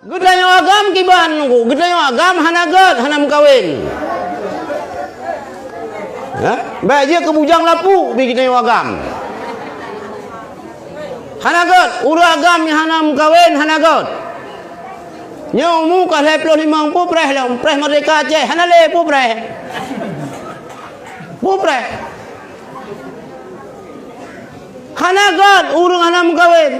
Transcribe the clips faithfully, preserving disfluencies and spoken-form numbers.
Geutanyoe agam kiban, geutanyoe agam hana gét, hana meukawen. Ha? Bék jeuet keu bujang lapuk bri geutanyoe agam. Hana gét, ureuëng agam nyang hana meukawen, hana gét. Nyoe umu ka lhée ploh limong, peue preh lom, preh merdeka Aceh, hana lé, peue preh. Peue preh. Hana gét, ureuëng hana meukawen.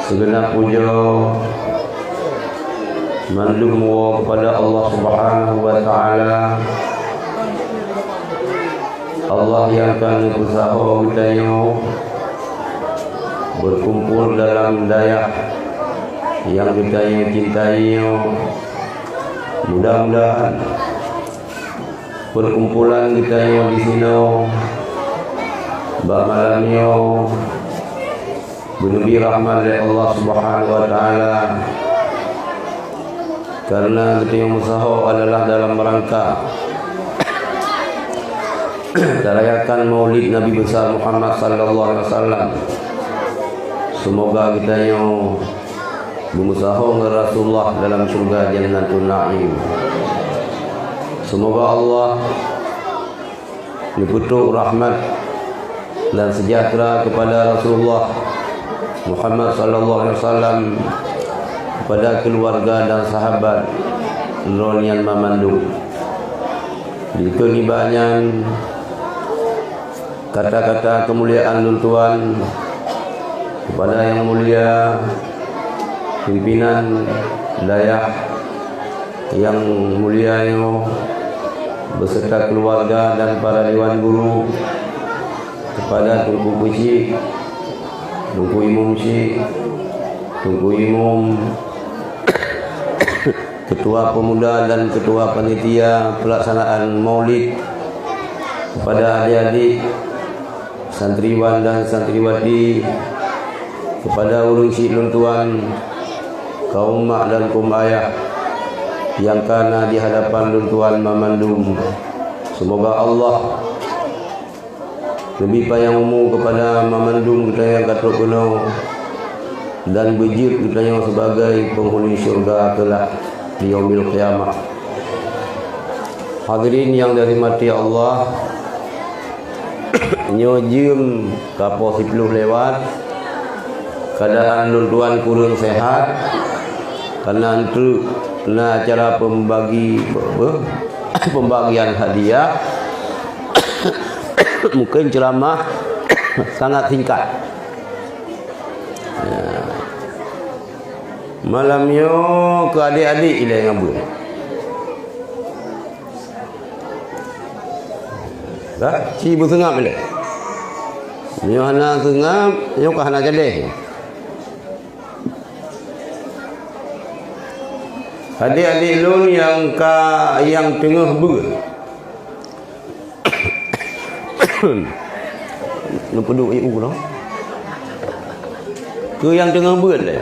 Sigeunap pujoe mandum woe kepada Allah Subhanahu wa Ta'ala. Allah nyang ka neupeusaho geutanyoe berkumpul dalam dayah nyang geutanyoe cintai nyoe. Mudah-mudahan perkumpulan geutanyoe disinoe bak malam nyoe beuneubri rahmat lé Allah Subhanahu wa Ta'ala, karena geutanyoe meusaho adalah dalam rangka tarayakan Maulid Nabi Besar Muhammad sallallahu alaihi wasallam. Semoga geutanyoe beumeusaho ngon Rasulullah dalam syurga Jannatun Naim. Semoga Allah neupeutrok rahmat dan sejahtera kepada Rasulullah Muhammad sallallahu alaihi wasallam, kepada keluarga dan sahabat droeneuh nyan mamandum. Dikeue nibak nyan, kata-kata keumuliaan lôn tuan kepada Yang Mulia Pimpinan Dayah nyang mulia nyoe beserta keluarga dan para dewan guru, kepada Teungku Keuchik, Teungku Imum Chik, Teungku Imum, Ketua Pemuda dan Ketua Panitia Pelaksanaan Maulid, kepada adik-adik, santriwan dan santriwati, kepada ureuëng chik lôn tuan, kaum mak dan kaum ayah nyang ka na di hadapan lôn tuan mamandum. Semoga Allah neubri panyang umu kepada mamandum geutanyoe nyang ka trok keunoe dan beujeuet geutanyoe sebagai penghuni syurga kelak di Yaumil Qiyamah. Hadirin nyang dirahmati Allah, nyoe jeuem ka poh siploh lewat, keadaan lôn tuan kureueng sehat, karena treuk na acara pembagi, pembagian hadiah. Mungkin ceramah sangat singkat. Ya. Malam nyoe keu adik-adik ilée ngon beuet. Dah, ci beuseungab ilée. Nyoe hana seungab, nyoe ka hana jadeh. Adik-adik lôn nyang ka, nyang teungoh beuet. Neupeuduek ié u lom. Keu nyang teungoh beuet lé.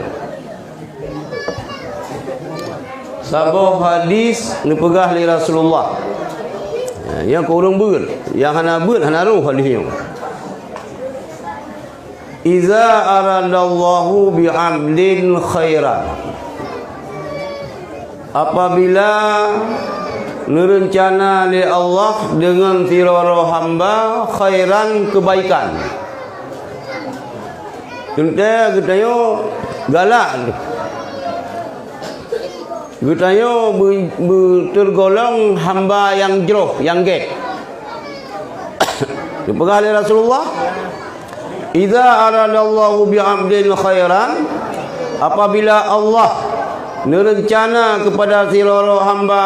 Saboh hadis neupeugah lé Rasulullah. Ya, nyang keu ureuëng beuet, nyang hana beuet hana roh hadis nyoe. Iza aradallahu bi 'abdin khairan. Apabila neureuncana lé Allah deungon sidroe hamba khairan, keubaikan. Teuntée geutanyoe galak. Geutanyoe beu-, beuteurgolong hamba nyang jroh, nyang gét. Geupeugah lé Rasulullah, "Idza aradallahu bi 'abdin khairan," apabila Allah neureuncana keupada sidroe hamba,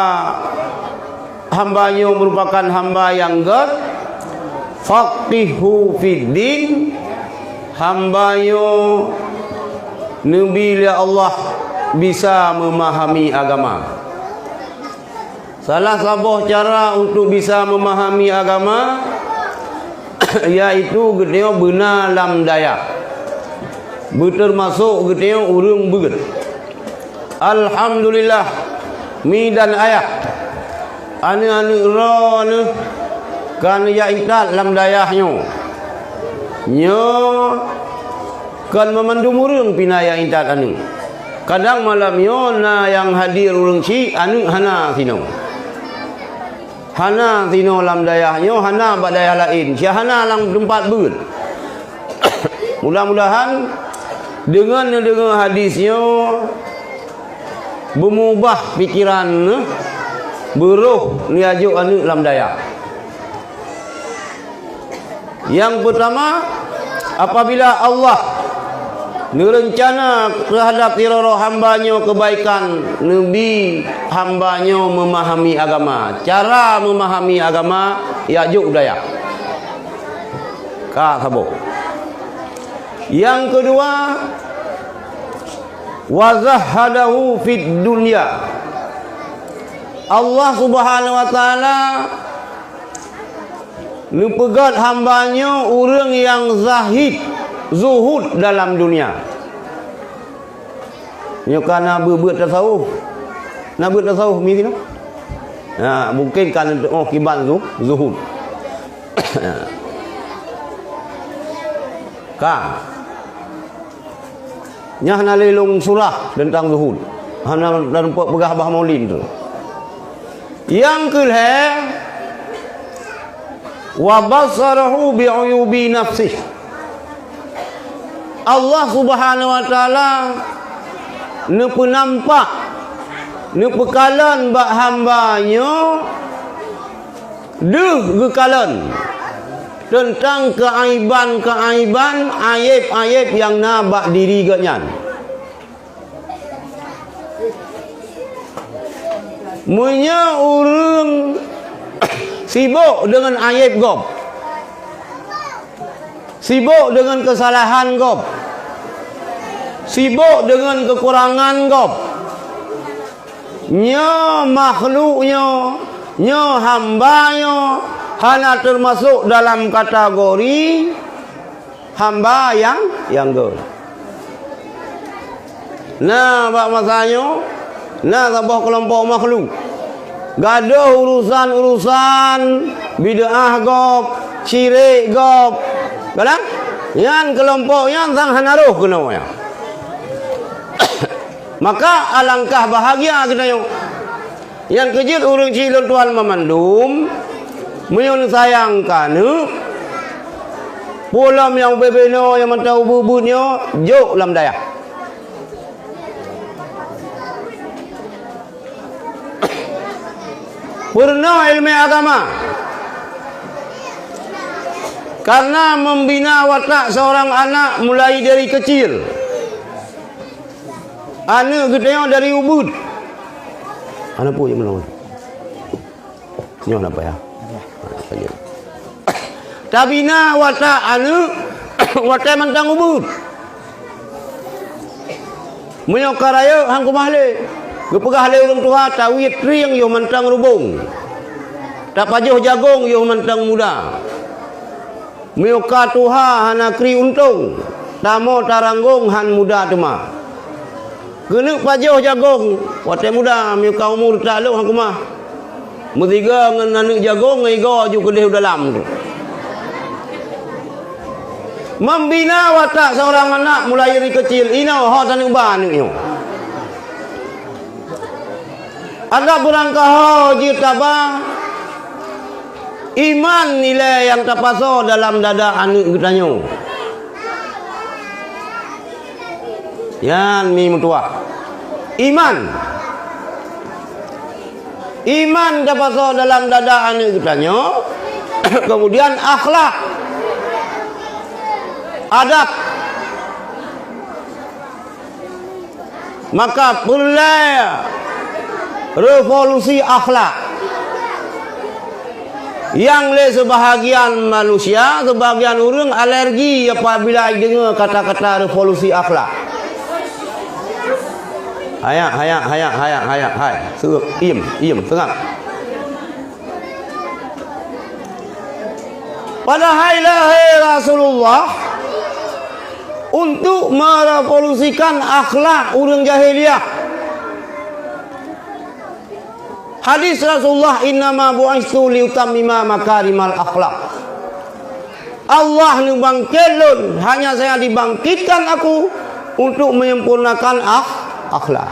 hamba nyoe meurupakan hamba nyang gét, "faqqihhu fid din," hamba nyoe neubi lé Allah bisa meumahami agama. Salah saboh cara untuk bisa meumahami agama, yaitu geutanyoe beuna lam dayah, beuteumasok geutanyoe ureuëng beuet. Alhamdulillah, mi dan ayah, aneuëk-aneuëk droeneuh ka neujak intat lam dayah nyoe. Nyoe Kon meumandum ureuëng pih na nyang intat aneuëk. Kadang malam nyoe na nyang hadir ureuëng chik, aneuëk hana sinoe. Hana sinoe lam dayah nyoe, hana bak dayah laén, sia hana lam teumpat beuet. Mudah-mudahan deungon neudeungoe hadis nyoe beumubah pikeran neuh, beuroh neujok aneuëk lam dayah. Nyang peutama, apabila Allah neureuncana teuhadab sidroe hamba nyoe keubaikan, neubi hamba nyoe meumahami agama. Cara meumahami agama, jak jok u dayah. Ka saboh. Nyang keudua, wa zahhadahu fid dunya. Allah Subhanahu wa Taala neupeugét hamba nyoe ureuëng nyang zahid, zuhud dalam dunia. Nyoe ka na beuet-beuet tasawuf. Na beuet tasawuf mi sinoe? Ha, mungkin ka na, oh, kiban zu-, zuhud. Ka. Nyan hana lé lôn surah teuntang zuhud. Hana lôn peugah bah maulid tu. Nyang keu lhée, wa basarahu bi uyubi nafsih. Allah Subhanahu wa Taala neupeunampak, neupeukalon bak hamba nyoe deuh geukalon teuntang keuaiban-keuaiban, ayeb-ayeb nyang na bak diri geuhnyan. Meunyoe ureuëng sibok deungon ayeb gob, sibok deungon keusalahan gob, sibok deungon keukurangan gob, nyoe makhluk nyoe, nyoe hamba nyoe hana teumasok dalam kategori hamba nyang, nyang göt. Na bak masa nyoe, na saboh keulompok makhluk gadôh urusan-urusan bid'ah gob, syirik gob. Kadang nyan keulompok nyan sang hana roh keunoe nyan. Maka alangkah bahagia geutanyoe. Nyang keujeuet ureuëng chik lôn tuan meumandum, meunyoe sayang keu aneuëk, peue lom nyang ubé-bé nyoe nyang mantong ubeuet-ubeuet nyoe, jok lam dayah. Peurunoe iéleumé agama. Karena membina watak seorang anak mulai dari kecil. Aneuëk geutanyoe dari ubeuet. Hana peue nyang meulong. Nyoe na payah. Tabina watak aneuëk watée mantong ubeuet. Meunyoe ka rayeuk han keumah lé, geupeugah lé ureuëng tuha tawiet trieng yoh mantong rubong. Tapajoh jagong yoh mantong muda. Meunyoe ka tuha hana kri untông, tamoe taranggong han muda teuma. Keuneuk pajoh jagong watée muda, meunyoe ka umu reutak lom han keumah. Meusigoe ngon aneuëk jagong ngon igoe ju keudeh u dalam tu. Membina watak seorang anak mulai dari kecil, inoe ho taneuk ba aneuëk nyoe. Adak beurangkaho jeuet taba iman nilai nyang tapasoe dalam dada aneuëk geutanyoe. Nyan mi meutuwah. Iman. Iman tapasoe dalam dada aneuëk geutanyoe, kemudian akhlak, adab. Maka peureulée revolusi akhlak. Nyang lé seubahagian manusia, seubahagian ureuëng alergi apabila jideungoe kata-kata revolusi akhlak. Hayak, hayak, hayak, hayak, hayak, hai. Seuek, iem, iem, seungab. Padahai lahé Rasulullah untuk merevolusikan akhlak ureuëng jahiliyah. Hadis Rasulullah, "Innama bu'istu liutammima makarimal akhlak." Allah neubangkét lôn, hanya saja dibangkitkan aku untuk menyempurnakan akh-, akhlak.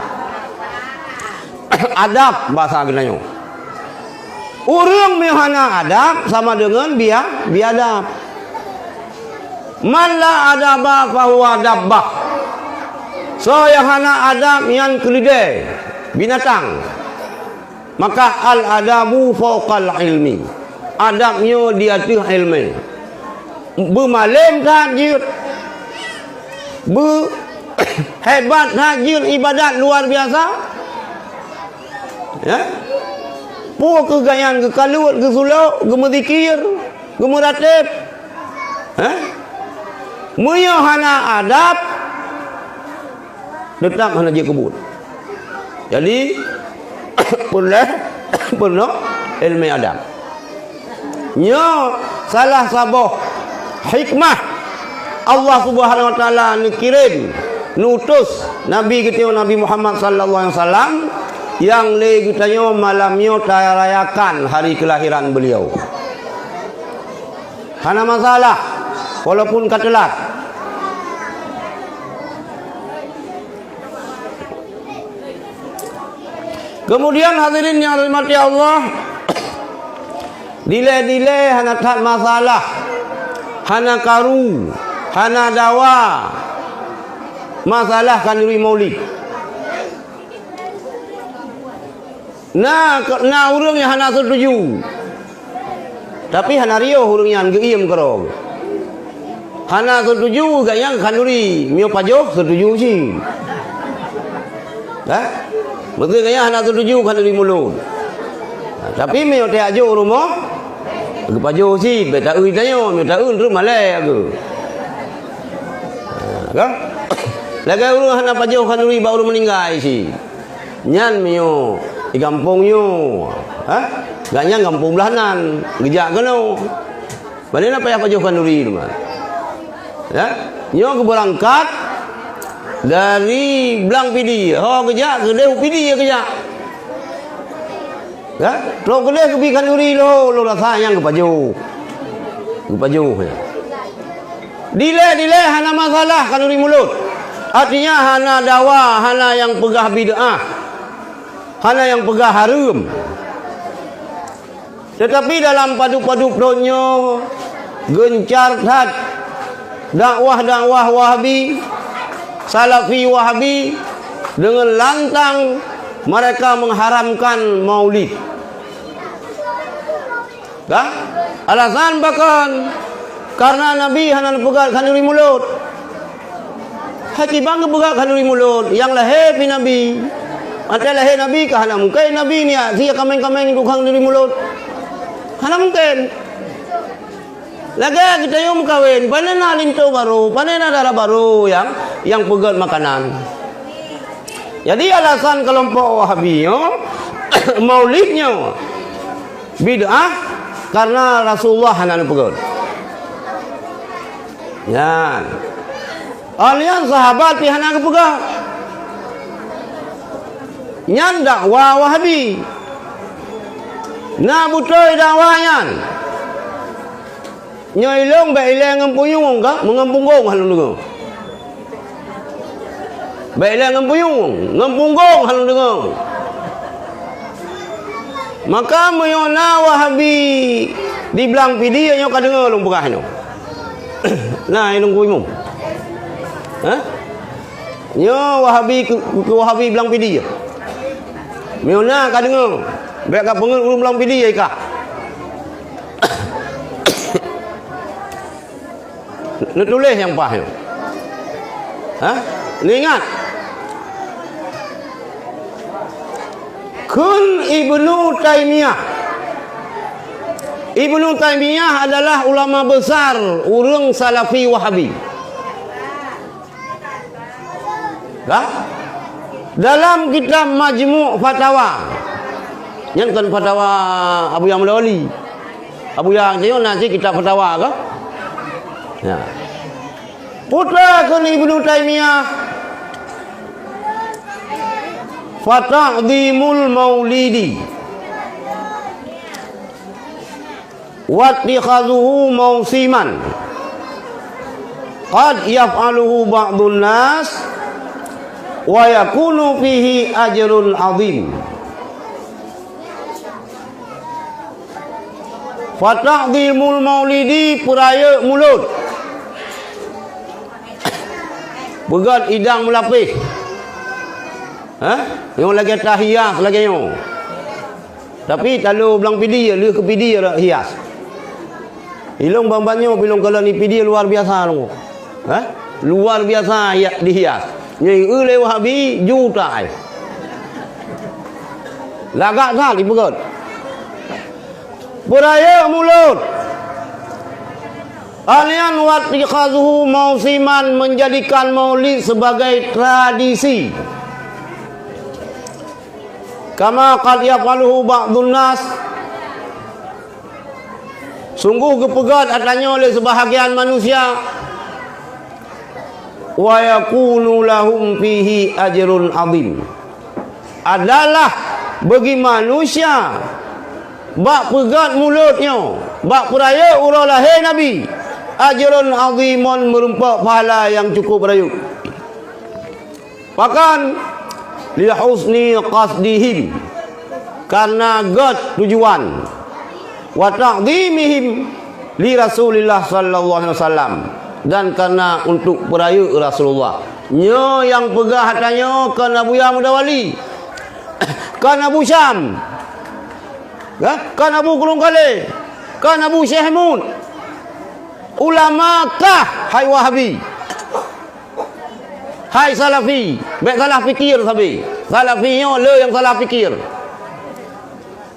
Adab bahasa geutanyoe. Ureuëng meuhana adab sama deungon bia-, biadab. Man la adaba fahuwa dabbah. Soe nyang hana adab nyan keuleudée, binatang. Maka al-adabu fauqal ilmi. Adab nyoe di ateueh ilmu. Beumalém that jeuet. Beu hebat that jeuet ibadat luar biasa. Ya? Peue keuh gobnyan geukalot, geusulok, geumeuzikir, geumeuratéb. Ha? Meunyoe hana adab, teutap hana jeuet keu buet. Jadi, peureulée peurunoe ilmu adab. Nyoe salah saboh hikmah Allah Subhanahu wa Taala neukirém, neuutus Nabi geutanyoe Nabi Muhammad sallallahu alaihi wasallam, nyang lé geutanyoe malam nyoe tarayakan hari keulahiran beliau. Hana masalah, walaupun ka teulat. Kemudian hadirin yang dirahmati Allah, dilée-dilée hana that masalah, hana karu, hana dawa masalah khanuri maulid. Na, na ureuëng nyang hana setuju. Tapi hana riôh ureuëng nyan geuiem keudroe. Hana setuju gobnyan khanuri, meunyoe pajoh setuju cit. Ha? Beutôi gobnyan hana setuju khanuri mulod. Ha, tapi meunyoe tajak jok u rumoh, geupajoh cit, bék taeu tanyoe, meunyoe taeu terus malée ageu. Ha, kan? Lagée ureuëng hana pajoh khanuri bak ureuëng meuninggai cit. Nyan meunyoe di gampông nyoe, ha? Gobnyan gampông blah nan, geujak keunoe. Pane na payah pajoh khanuri teuma. Ya? Nyoe geubeurangkat dari Blang Pidie, ho geujak keudeh u Pidie geujak. Ya? Trok keudeh geubi khanuri lôn, lôn rasa nyang geupajoh. Geupajoh, ya. Dilée-dilée hana masalah khanuri mulod. Artinya hana dawa, hana nyang peugah bid'ah, hana nyang peugah hareuem. Teutapi dalam padub-padub donya geuncar that dakwah-dakwah Wahabi, Salafi Wahabi, deungon lantang mereka mengharamkan maulid. Kan? Alasan pakon? Karena Nabi hana neupeugét khanuri mulod. Hai kiban geupeugét khanuri mulod, nyang lahé pih Nabi. Watée lahé Nabi ka hana mungken Nabi nyak sie kaméng-kaméng tukang khanuri mulod. Hana mungken. Lagée geutanyoe meukawen, pane na linto barô, pane na dara barô nyang, nyang peugét makanan. Jadi alasan keulompok Wahabi nyoe, maulid nyoe bid'ah karena Rasulullah hana neupeugét. Nyan. Awaknyan sahabat pih hana geupeugah. Nyan dakwa Wahabi. Na beutôi dakwa nyan. Nyoe ilong bék ilée ngon punyueng ka, meungon punggong hana deungoe. Bék ilée ngon punyueng, ngon punggong hana deungoe. Maka meunyoe na Wahabi di Blang Pidie nyoe ka deungoe lôn peugah nyoe. Na ilong kuimum. Hah? Nyoe Wahabi keu, keu Wahabi Blang Pidie. Meunyoe na ka deungoe, bék ka peungeuet ureuëng Blang Pidie ka. Neutuléh nyang paih nyoe. Hah? Neuingat. Kheun Ibnu Taimiyah. Ibnu Taimiyah adalah ulama besar ureuëng Salafi Wahabi. Dah? Dalam kitab Majmu' Fatawa. Nyan kon fatawa Abuya Mula Wali. Abuya nyoe na cit kitab fatawa ka? Ya. Peue kheun Ibnu Taimiyah, "Fata'dhimul maulidi wattikhadhuhu mausiman." Qad yaf'aluhu ba'dun nas wa yakunu fihi ajrun azim. Fata'zimul maulidi, peurayeuk mulod. Peugét idang meulapéh. Hah? Nyang lagée tahias lagée nyoe. Tapi talo blang pidi, lheueh keu pidi hias. Ilong ban-ban nyoe bilong kalon di pidi luar biasa nunggu. Hah? Luar biasa ya, dihias. Nyang eu lé Wahabi juta ai. Lagak that dipeugét. Peurayeuk mulod. Alian wattikhazuhu mausiman, menjadikan maulid sebagai tradisi. Kama qad yaf'aluhu ba'dun nas, sungguh geupeugét atra nyoe lé seubahagian manusia, wa yakunu lahum fihi ajrun azim, adalah bagi manusia bak peugét mulod nyoe, bak peurayeuk uroe lahé Nabi, ajrun azimun, meurumpok pahala nyang cukup rayeuk. Pakon? Li husni qasdihim, karena gét tujuan, wa ta'zimihim li Rasulillah sallallahu alaihi wasallam, dan karena untuk peurayeuk Rasulullah. Nyoe nyang peugah atra nyoe kon Abuya Mudawali, kon Abu Syam, ya, kon Abu Kurung Kalé, kon Abu Syekh Mut. Ulama kah hai Wahabi? Hai Salafi, bék salah pikir sabe. Salafi nyoe le nyang salah pikir.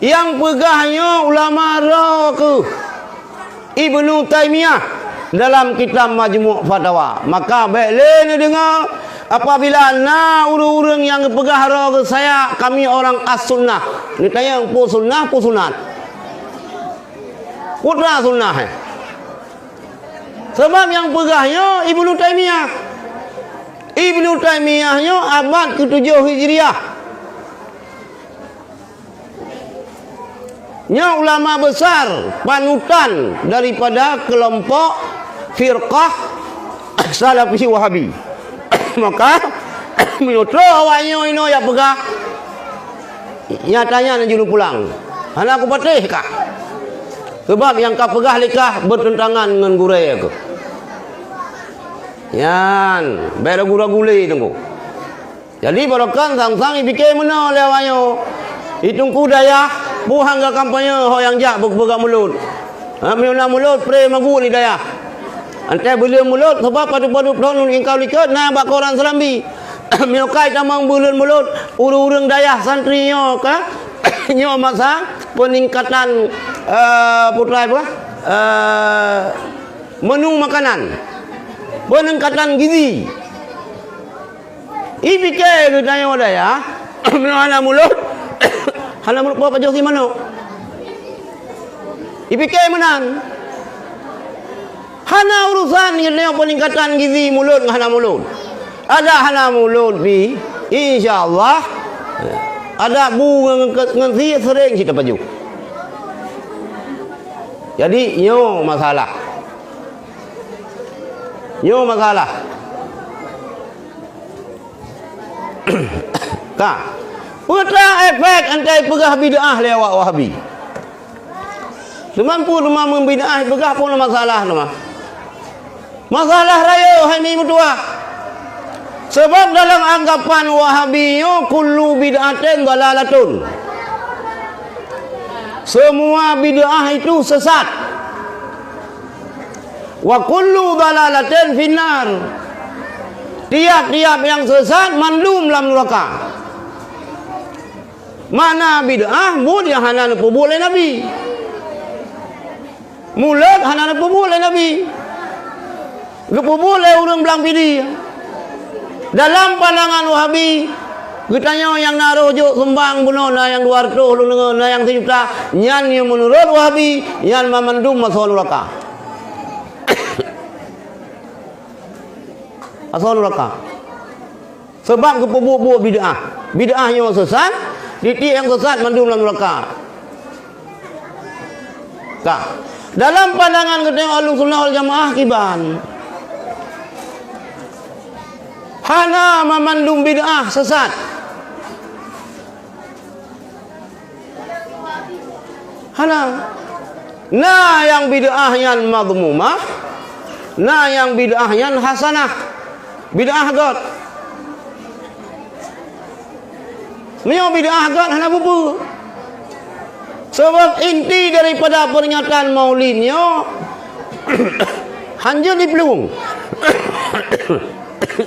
Nyang peugah nyoe ulama roh keuh Ibnu Taimiyah dalam kitab Majmu' Fatawa. Maka bék le neudeungoe apabila na ureuëng-ureuëng nyang geupeugah roh keuh saya, kami orang as-sunnah. Neutanyong peue sunnah, peue sunat? Peue sunnah, eh? Sabab nyang peugah nyoe Ibnu Taimiyah. Ibnu Taimiyah nyoe abad ketujoh Hijriah. Nyoe ulama besar panutan daripada kelompok firqah Salafi Wahabi. Maka, meunyoe trok awak nyoe inoe jak peugah, nyatanya neujulung pulang. Hana kupatéh kah. Sabab nyang ka peugah lé kah bertentangan ngon gurée keuh. Nyan, bék ragu-ragu lé teungku. Jadi, barokon sang-sang ipike meunoe lé awak nyoe. Itungku dayah, puhang geukampanye ho nyang jak beu-, beuga mulod. Ha, meunyoe na mulod, pre magu ni dayah. Antai beuleuen mulod, sabab padub-padub thon ingkau likot na bak koran Serambi. Meunyoe kai tamong beuleuen mulod, ureuëng-ureuëng dayah santri nyoe ka, nyoe masa peningkatan, eh, putra apa? Eh, menu makanan. Peningkatan gizi. Ipike geutanyoe dayah, meunyoe hana mulod, hana mulod po pajoh si manok. Ipike meunan. Hana urusan geutanyoe peningkatan gizi mulod ngon hana mulod. Adak hana mulod pih, insya Allah, adak bu ngon, ngon, ngon si sering cit tapajoh. Jadi, nyoe masalah. Nyoe masalah. Ka. Peue teuma efek antai peugah bid'ah lé awak Wahabi? Teuma peue teuma meubid'ah peugah peue na masalah teuma? Masalah rayeuk hai mi meutuah. Sabab dalam anggapan Wahabi nyoe kullu bid'atin dalalatun. Semua bid'ah itu sesat. Wa kullu dalalatin finnar. Tiap-tiap nyang sesat mandum lam nuraka. Makna bid'ah buet nyang hana neupeubuet lé Nabi. Mulod hana neupeubuet lé Nabi. Geupeubuet lé ureuëng blang pidi. Dalam pandangan Wahabi, geutanyoe nyang na roh jok sumbang bunoe na nyang dua reutôh lôn deungoe, na nyang sijuta, nyan nyang meunurot Wahabi, nyan mamandum asoe nuraka. Asoe nuraka. Sabab geupeubuet-buet bid'ah. Bid'ah nyoe sesat, tieb-tieb nyang sesat mandum lam nuraka. Ka. Dalam pandangan geutanyoe Ahlussunnah wal Jamaah kiban? Hana, mamandum bid'ah sesat. Hana. Na nyang bid'ah nyan madhmumah, na nyang bid'ah nyan hasanah. Bid'ah göt. Meunyoe bid'ah göt hana peue-peue. Sabab inti daripada peuringatan Maulid nyoe hanjeuet diplueng.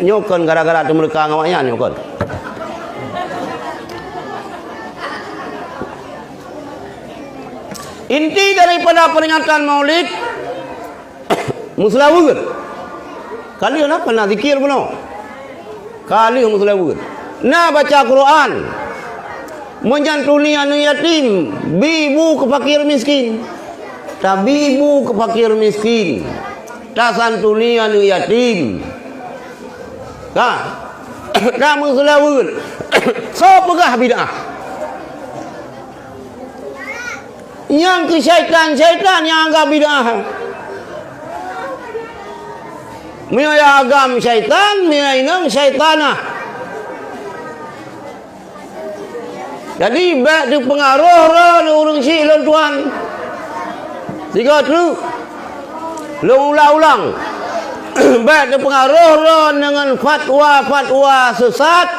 Nyoe kon gara-gara teumeureuka ngon awaknyan nyoe kon. Inti daripada peuringatan Maulid, meuseulaweuet. Ka lheueh na, ka na zikir bunoe. Ka lheueh meuseulaweuet. Na baca Quran. Meujantuni aneuk yatim, bi bu keu fakir miskin. Tabi bu keu fakir miskin. Tasantuni aneuk yatim. Ka. Ka meuseulaweuet. Soe peugah bid'ah? Nyang keu syaitan-syaitan nyang agam bid'ah. Meunyoe agam syaitan, meunyoe inong syaitanah. Jadi, bék teupeungaroh droe lé ureuëng syiek lôn tuan. Sigoe treuk. Lôn ulang-ulang. Bék teupeungaroh droe deungon fatwa-fatwa sesat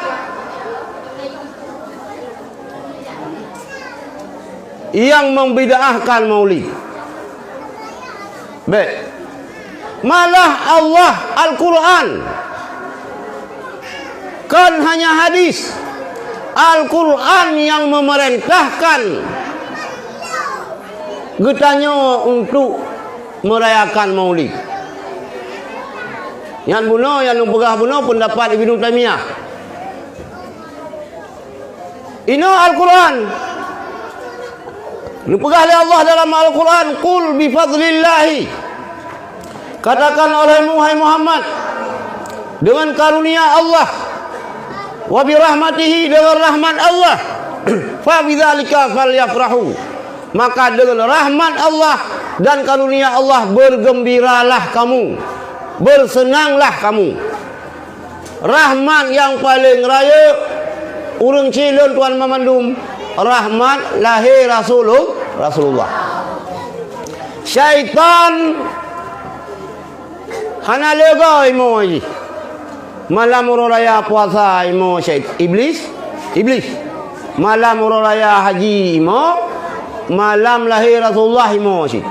nyang membid'ahkan Maulid. Bék. Malah Allah, Al-Quran, kon hanya hadis. Al-Quran nyang memerintahkan geutanyoe untuk merayakan Maulid. Nyan bunoe nyang lôn peugah bunoe peundapat Ibnu Taimiyah. Inoe Al-Quran. Neupeugah lé Allah dalam Al-Quran, "Qul bi fadlillahi." Katakan olehmu, hai Muhammad, dengan karunia Allah, wa bi rahmatihi, dengan rahmat Allah, fa bidzalika falyafrahu. Maka dengan rahmat Allah dan karunia Allah bergembiralah kamu, bersenanglah kamu. Rahmat nyang paleng rayeuk, ureuëng cilon tuan mamandum, rahmat lahé Rasulul-, Rasulullah. Syaitan hana leuga imo jih. Malam uroe raya puasa imo syait-, iblis, iblis. Malam uroe raya haji imo, malam lahé Rasulullah imo cit.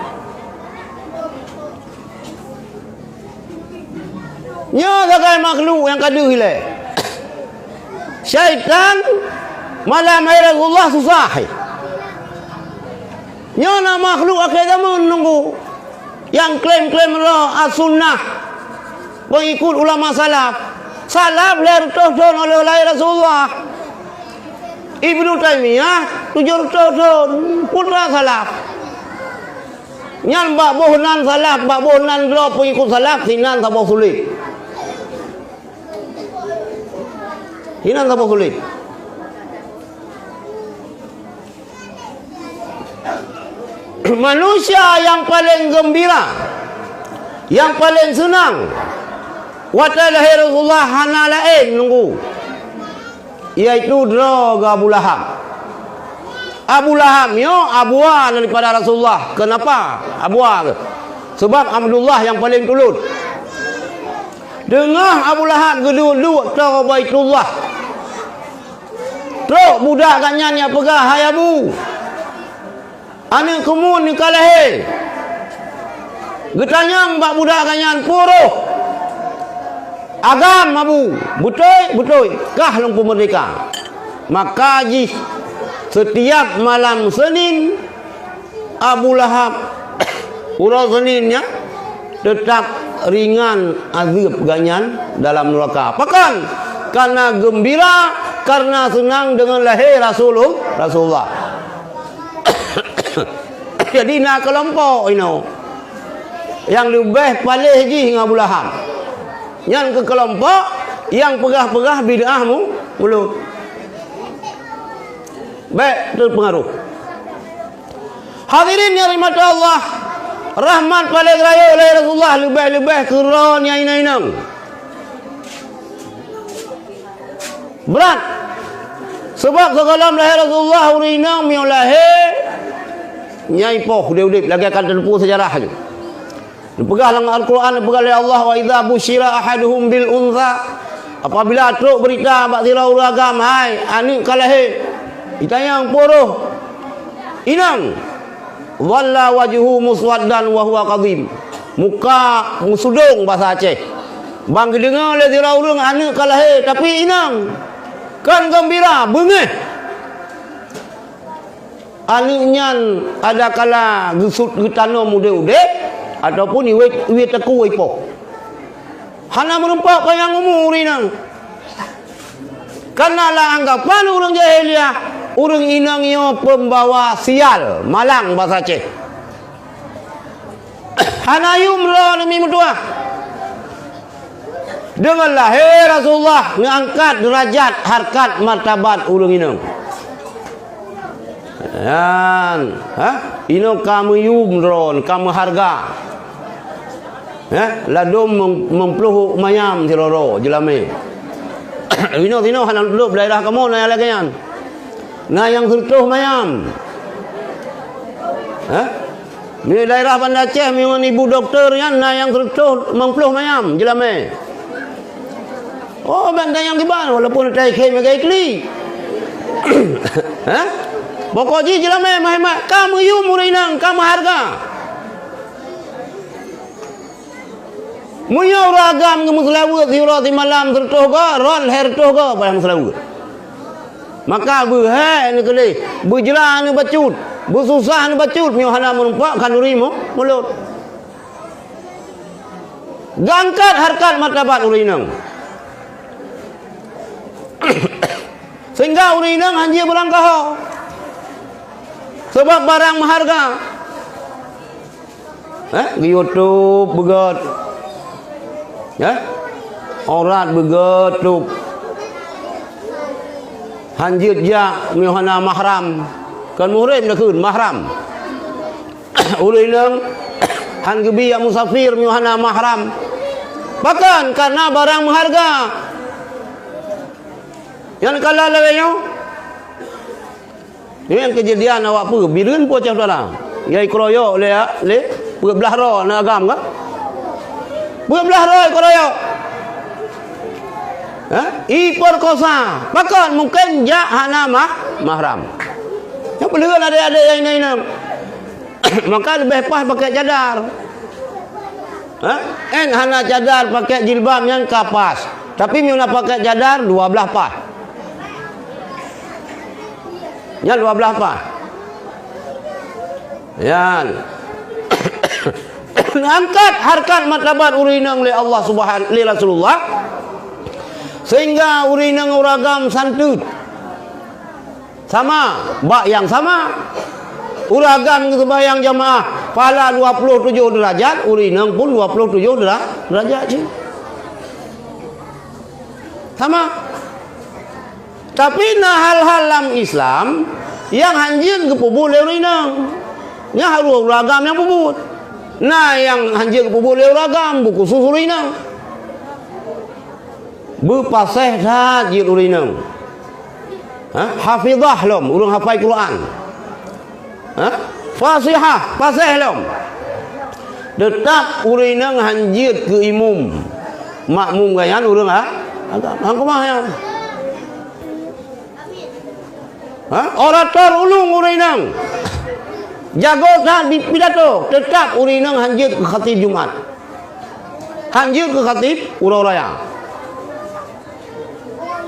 Nyoe sagai makhluk nyang ka deuh ilée. Syaitan malam hai Rasulullah susah hai. Nyoe na makhluk akhé zaman nunggu. Nyang klaim-klaim roh as-sunnah, pengikut ulama salaf. Salaf lhée reutôh thon óh lheueh lahé Rasulullah. Ibnu Taimiyah tujoh reutôh thon, putra salaf. Nyan bak boh nan salaf, bak boh nan droe pengikut salaf, sinan saboh sulet. Sinan saboh sulet. Manusia nyang paleng geumbira, nyang paleng seunang watée lahé Rasulullah hana laén nunggu, yaitu droe geuh Abu Lahab. Abu Lahab nyoe abua daripada Rasulullah. Kenapa abua geuh? Sebab Abdullah nyang paleng tulôt. Teungoh Abu Lahab geuduek-duek toe Baitullah, trok budak gobnyan nyang peugah, "Hai Abu, aneuëk kamoe nyoe ka lahé." Geutanyong bak budak gobnyan, "Peue roh?" "Agam, Abu." "Beutôi?" "Beutôi." "Kah lôn peumeurdeka." Maka jih, setiap malam Senin, Abu Lahab uroe Senin nyan teutap ringan azeub gobnyan dalam neuraka. Pakon? Kareuna geumbira, kareuna seunang deungon lahé Rasulul-, Rasulullah. Jadi, na keulompok inoe nyang leubeh paléh jih ngon Abu Lahab. Nyan keuh keulompok nyang peugah-peugah bid'ah mu-, mulod. Bék teupeungaroh. Hadirin nyang dirahmati Allah, rahmat paleng rayeuk lé Rasulullah leubeh-leubeh keu droe nyang inong-inong. Brat. Sabab sigohlom lahé Rasulullah, ureuëng inong meunyoe lahé, nyan ipoh udeb-udeb, lagée ka teupeue seujarah nyoe. Dipeugah lam Al-Qur'an, dipeugah lé Allah, "Wa idza busyira ahaduhum bil untha," apabila trok beurita bak sidroe ureuëng agam, "Hai, aneuëk ka lahé," itanyong, "Peue roh inong?" "Dhalla wajhuhu muswaddan wa huwa kadhim." Muka meusudong, basa Aceh. Ban geudeungoe lé sidroe ureuëng aneuëk ka lahé, tapi inong kon geumbira, beungéh. Aneuëk nyan adakala geusut geutanom udeb-udeb, ataupun iwet, iwet teukue ipoh. Hana meurumpok panyang umu ureuëng inong. Karena lam anggapan ureuëng jahiliyah, ureuëng inong nyoe peumbawa sial, malang basa Aceh. Hana yum droe namiet meutuah. Deungon lahé Rasulullah neuangkat deurajat, hareukat, martabat ureuëng inong. Nyan, ha? Inong ka meuyum droe, ka meuhareuga. Ha? Ladôm mem-, meuplôh mayam sidroe-droe jeulamé. Inoe-inoe hana lôn teupeue daerah kamoe na nyang lagée nyan. Na nyang sireutôh mayam. Ha? Di daerah Banda Aceh, meunyoe ibu dokto nyan na nyang sireutôh limong ploh mayam jeulamé. Oh, ban nyang kiban, walaupun tai khem meugai kli. Ha? Pokok jih jeulamé meuhemat, ka meuyum ureuëng inong, ka meuhareuga. Meunyoe ureuëng agam geumeuseulaweuet siuroe simalam sireutôh goe, rot lhée reutôh goe payah meuseulaweuet. Maka beuhée neukeuleh, beujra neubacut, beususah neubacut, meunyoe hana meurumpok khanduri mu-, mulot. Geuangkat hareukat martabat ureuëng inong. Sehingga ureuëng inong hanjeuet beurangkaho. Sabab barang meuhareuga. Eh, geu-YouTube beugét. Eh? Aurat beugét tup. Hanjeuet jak meunyoe hana mahram. Kon muhrim nakheun, mahram. Ureuëng inong han geubi jak musafir meunyoe hana mahram. Pakon? Karena barang meuhareuga. Nyang kala lagée nyoe. Nyoe nyang keujadian awak peue, Bireuen peue cah utara. Nyang ikeroyok lé, lé peuet blaih droe aneuëk agam ka? Peuet blaih droe ikeroyok. Ha? Iperkosa. Pakon? Mungken jak hana mah-, mahram. Nyang peuleueh adék-adék nyang inong-inong. Maka leubeh paih pakai cadar. Ha? Én hana cadar, pakai jilbab nyan ka pas. Tapi meunyoe na pakai cadar, dua blaih paih. Nyan dua blaih paih. Nyan. Angkat hareukat martabat ureuëng inong lé Allah Subhan-, lé Rasulullah. Sehingga ureuëng inong ureuëng agam santeut. Sama, bak nyang sama. Ureuëng agam geuseumbahyang jamaah, pahala dua ploh tujoh deurajat, ureuëng inong pun dua ploh tujoh dera-, deurajat cit. Sama. Tapi na hal-hal lam Islam nyang hanjeuet geupeubuet lé ureuëng inong. Nyan harôh ureuëng agam nyang peubuet. Na nyang hanjeuet geupeubuet lé ureuëng agam, beukhusos ureuëng inong. Beupaséh that jeuet ureuëng inong. Ha? Hafizah lom, ureuëng hafai Quran. Ha? Fasihah, paséh lom. Teutap ureuëng inong hanjeuet keu imum. Makmum gobnyan ureuëng a-, agam. Hang keumah nyan. Ha? Orator ulung ureuëng inong. Jago that di pidato, teutap ureuëng inong hanjeuet keu khatib Jumat. Hanjeuet keu khatib uroe raya.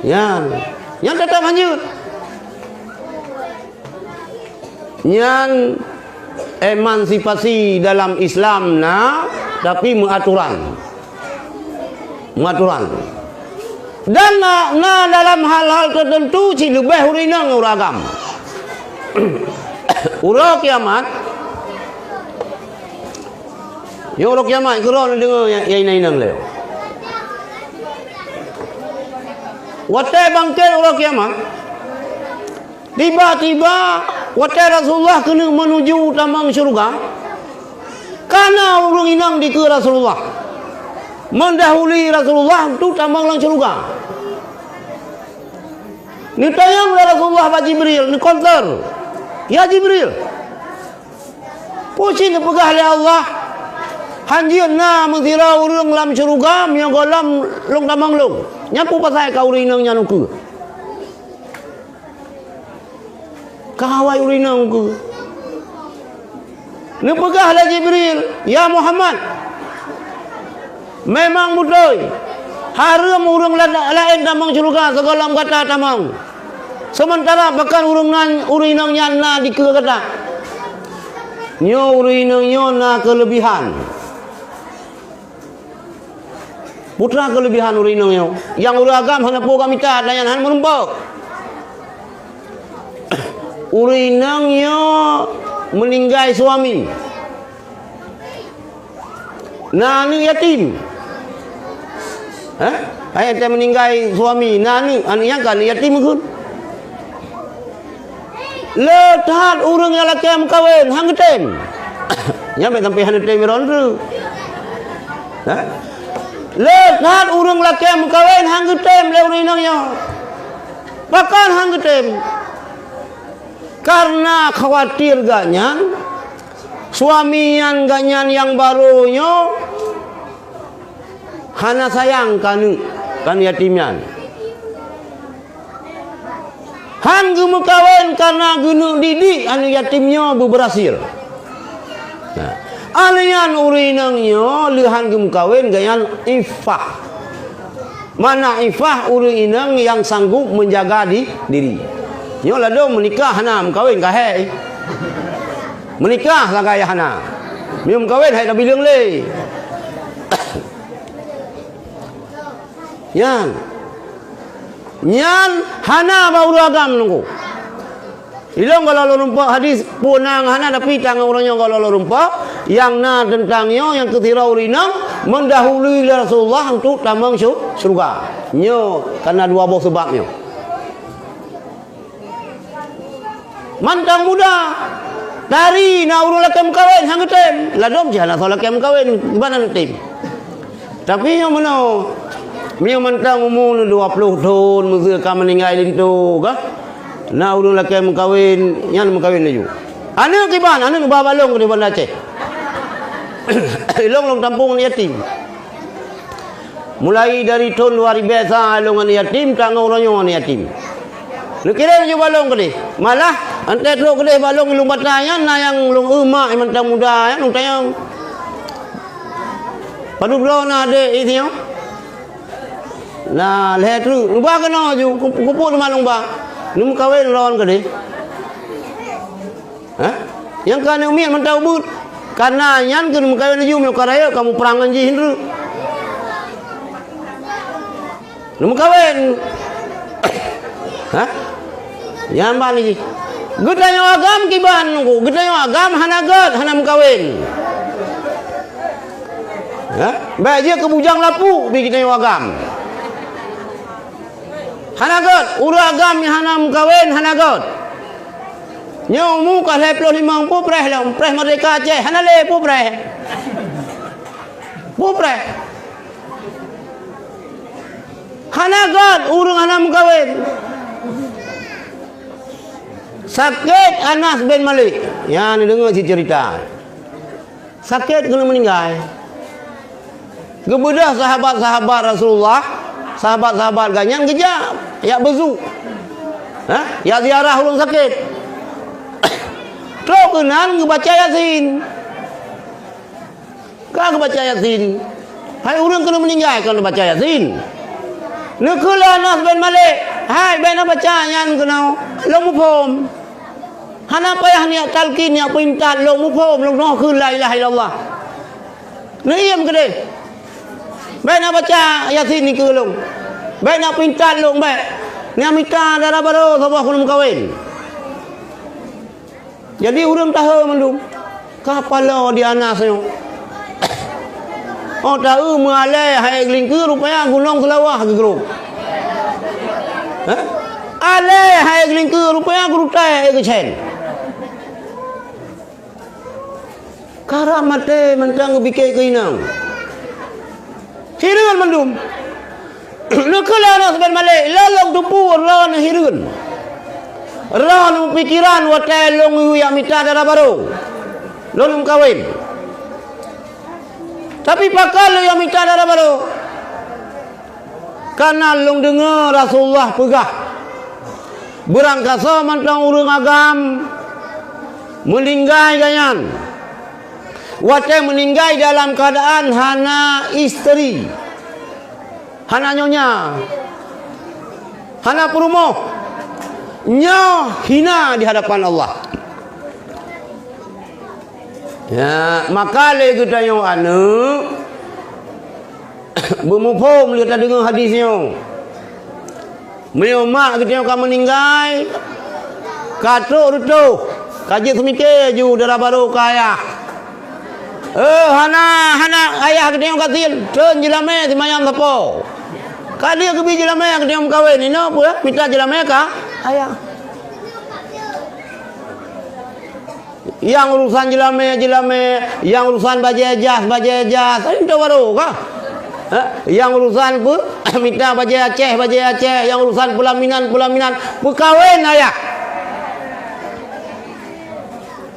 Nyan, nyan teutap hanjeuet. Nyan emansipasi dalam Islam na, tapi meuaturan. Meuaturan. Dan na, na dalam hal-hal teuteuntu cit leubeh ureuëng inong ngon ureuëng agam. Uroe kiamat, nyoe uroe kiamat keudroe neudeungoe nyang, nyang inong-inong lé. Watée bangkét uroe kiamat, tiba-tiba watée Rasulullah keuneuk meunuju tamong syeuruga, ka na ureuëng inong dikeue Rasulullah. Meundahului Rasulullah tu tamong lam syeuruga. Neutanyong lé Rasulullah bak Jibril, neukonter, "Ya Jibril, peue cit neupeugah lé Allah, 'Han jeuet na meusidroe ureuëng lam syeuruga meunyoe gohlom lôn tamong lôn'? Nyan peue pasai ka ureuëng inong nyan ukeue?" Ka awai ureuëng inong ukeue. Neupeugah lé Jibril, "Ya Muhammad, memang beutôi, hareuem ureuëng la-, laén tamong syeuruga sigohlom gata tamong. Seumeuntara pakon ureuëng nan, ureuëng inong nyan na dikeue gata? Nyoe ureuëng inong nyoe na keuleubihan." Peue teuma keuleubihan ureuëng inong nyoe? Nyang ureuëng agam hana peue ka mita, dan nyan hana meurumpok. Ureuëng inong nyoe meuninggai suami. Na aneuëk yatim. Hah? Hai, teuh meuninggai suami, na aneuëk, aneuëk nyang ka aneuëk yatim kheun. Le that ureuëng nyang lakée meukawen, han geutem. Nyan bèk sampai hana tem droeneuh. Hah? Le that ureuëng lakée meukawen, han geutem lé ureuëng inong nyoe. Pakon han geutem? Karena khawatir gobnyan, suami nyan gobnyan nyang barô nyoe hana sayang keu aneuëk, keu aneuëk yatim nyan. Han geumeukawen karena geuneuk didik aneuëk yatim nyoe beubeurhasil. Nah, alèh nyan ureuëng inong nyoe lheueh han geumeukawen gobnyan ifah. Makna ifah ureuëng inong nyang sanggup menjaga di, diri. Nyoe ladôm meunikah hana meukawen ka hai. Meunikah sagai hana. Meunyoe meukawen hai tabileueng lé. Nyan. Nyan hana bak ureuëng agam nunggu. Ilôn gohlom lôn rumpok hadis peue na hana, tapi tanggong uroe nyoe gohlom lôn rumpok nyang na teuntang nyoe nyang keusidroe ureuëng inong meundahului lé Rasulullah untuk tamong syu-, syeuruga. Nyoe kana dua boh seubab nyoe. Mantong muda. Tari na ureuëng lakée meukawen han geutem. Ladôm jih hana soe lakée meukawen, kiban han geutem. Tapi nyoe meunoe, meunyoe mantong umu dua ploh thon, meuseu ka meuninggai linto kah, na ureuëng lakée meukawen, nyan meukawen laju. Aneuëk kiban, aneuëk ba balong keudeh Banda Aceh. Ilôn lôn tampông aneuëk yatim. Mulai dari thon dua ribèe sa lôn aneuëk yatim, tanggong uroe nyoe aneuëk yatim. Neukirém laju balong keudeh. Malah, antée trok keudeh balong ilôn bata nyan, na nyang lôn eu mak, nyang mantong muda nyan, lôn tanyong. Padub droe na adék i sinyoe? Na lhèe treuk. Lôn ba keunoe ju, kup-, kupok teuma lôn ba. Neumeukawen droe keudeh. Hah? Nyang ka aneuëk miet mantong ubeuet. Kana nyan keuneuk meukawen laju meunyoe ka rayeuk ka muprang ngon jih hindeuek. Neumeukawen. Hah? Nyan ban jih. Geutanyoe agam kiban nunggu. Geutanyoe agam hana gét, hana meukawen. Hah? Bèk jeuet keu bujang lapuk bak geutanyoe agam. Hana gét, ureuëng agam nyang hana meukawen hana gét. Nyoe umu ka lhèe ploh limong, peue preh lom, preh Merdeka Aceh, hana lé, peue preh. Peue preh. Hana gét ureuëng hana meukawen. Sakét Anas bin Malik. Nyan neudeungoe cit ceurita. Sakét keuneuk meuninggai. Geubeudôh sahabat-sahabat Rasulullah, sahabat-sahabat gobnyan geujak, jak beuzuk. Hah? Jak ziarah ureuëng sakét. Trok keunan geubaca Yasin. Ka geubaca Yasin. Hai ureuëng keuneuk meuninggai kon baca Yasin. Neukheun lé Anas bin Malik, "Hai, bèk na baca nyan keunoe, lôn muphom. Hana payah neujak talkin, neujak peuintat, lôn muphom, lôn nyoe kheun la ilaha illallah." Neuiem keudeh. "Bèk na baca Yasin dikeue lôn. Bèk na peuintat lôn, bèk. Neujak mita dara barô saboh keuneuk meukawen." Jadi ureuëng tahe mandum. Ka paloe di Anas nyoe. Oh, taeu meualèe hai geulingkeue, rupanya gunong Seulawah geugrôp. Hah? Alèe hai geulingkeue, rupanya geurutai hai geucen. Karab maté mantong geupike keu inong. Hireuen mandum. Neukalon Anas bin Malik, lôn lôn teupeu droeneuh hireuen. Droeneuh meupikiran watée lôn jak mita dara barô. Lôn meukawen. Tapi pakon lôn jak mita dara barô? Kareuna lôn deungoe Rasulullah peugah, beurangkasoe mantong ureuëng agam meuninggai gobnyan. Watée meuninggai dalam keuadaan hana istri, hana nyonya, hana peurumoh, nyoe hina di hadapan Allah. Ya, maka lé geutanyoe aneuëk, beumuphom lé tadeungoe hadis nyoe. Meunyoe mak geutanyoe ka meuninggai, ka trok reutôh, ka jeuet seumiké ju dara barô keu ayah. Eh, hana, hana ayah geutanyoe gasien, treun jeulamé simayang sapo. Ka lheueh geubi jeulamé geutanyoe meukawen, inoe peue mita jeulamé keu ayah. Nyang urusan jeulamé, jeulamé, nyang urusan bajée jas, bajée jas, ai, nyan barô ka? Hah? Nyang urusan peue? Mita bajée Aceh, bajée Aceh, nyang urusan peulaminan, peulaminan, peukawen ayah.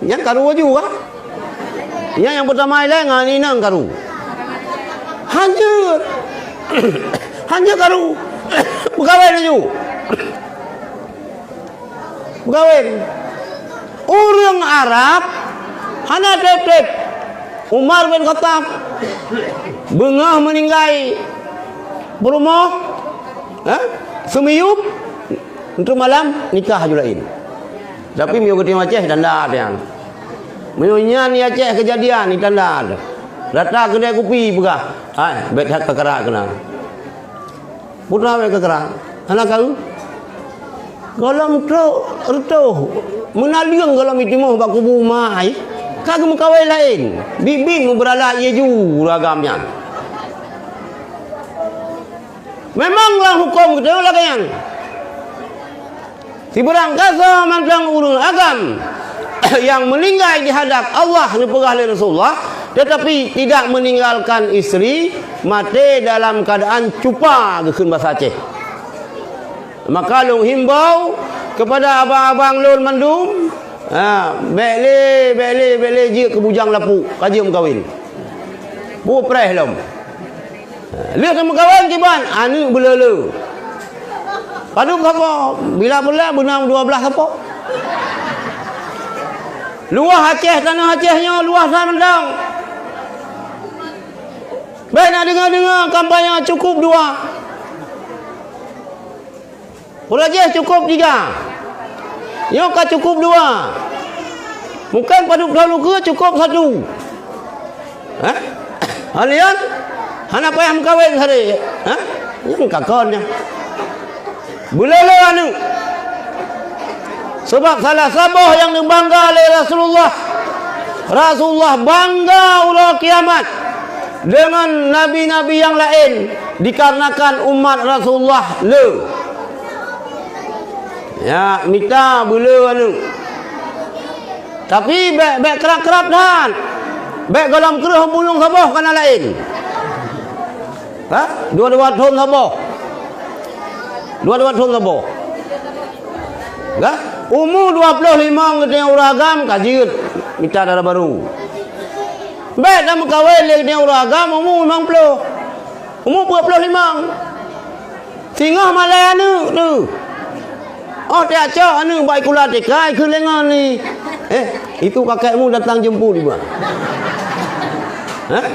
Nyan karu laju ka? Nyan nyang peutama ilée ngon inong karu. Hanjeuet. Hanjeuet karu. Peukawen laju. Peukawen. Ureuëng Arab hana treb-treb. Umar bin Khattab beungoh meuninggai peurumoh, eh, seumiyueb, untuk malam nikah aju laén. Tapi meunyoe geutanyoe Aceh tanda nyan. Meunyoe nyan di Aceh keujadian di tanda. Rata keudai kupi peugah, "Hai, bék that kakara keunan." Putra bék kakara, hana karu. Gohlom trok reutôh, meunaleueng gohlom jitimoh bak kubu mak ai, ka geumeukawen laén. Biet-biet meubeurala ie ju ureuëng agam nyan. Memang lam huköm geutanyoe lagée nyan. Sibarang kasoe mantong ureuëng agam nyang meuninggai di hadap Allah neupeugah lé Rasulullah, teutapi tidak meninggalkan istri, maté dalam keuadaan cupa geukheun basa Aceh. Maka lôn himbau keupada abang-abang lôn mandum, ha, bék lé, bék lé, bék lé jeuet keu bujang lapuk, ka jeuet meukawen. Peue preh lom. Lheueh teumeukawen kiban, aneuëk beuleu-leu. Padub sapo, bila buleuen beunang dua blaih sapo. Luwah Aceh, tanoh Aceh nyoe luwah that mantong. Bék na deungoe-deungoe kampanye cukup dua. Uroe jéh cukup tiga. Nyoe ka cukup dua. Mungken padub thon ukeue cukup satu. Hah? Hal nyan hana payah meukawen sabe. Hah? Nyan ka kon nyan. Beuleu-leu aneuëk. Sabab salah saboh nyang neubangga lé Rasulullah. Rasulullah bangga uroe kiamat deungon nabi-nabi nyang laén dikarenakan umat Rasulullah le. Ya, mita beuleu aneuëk. Tapi bék, bék krab-krab that. Bék gohlom kreueh bunoe saboh kana laén. Ha? Dua-dua thon saboh. Dua-dua thon saboh. Ka? Umu dua ploh limong geutanyoe ureuëng agam ka jeuet mita dara barô. Bék tameukawen lé geutanyoe ureuëng agam umu limong ploh. Umu dua ploh limong. Singoh malée aneuëk teuh. Oh, tiak cok aneuëk bak sikula T K, ikheun lé ngon ni. Eh, itu kakekmu datang jemput, iba. Hah?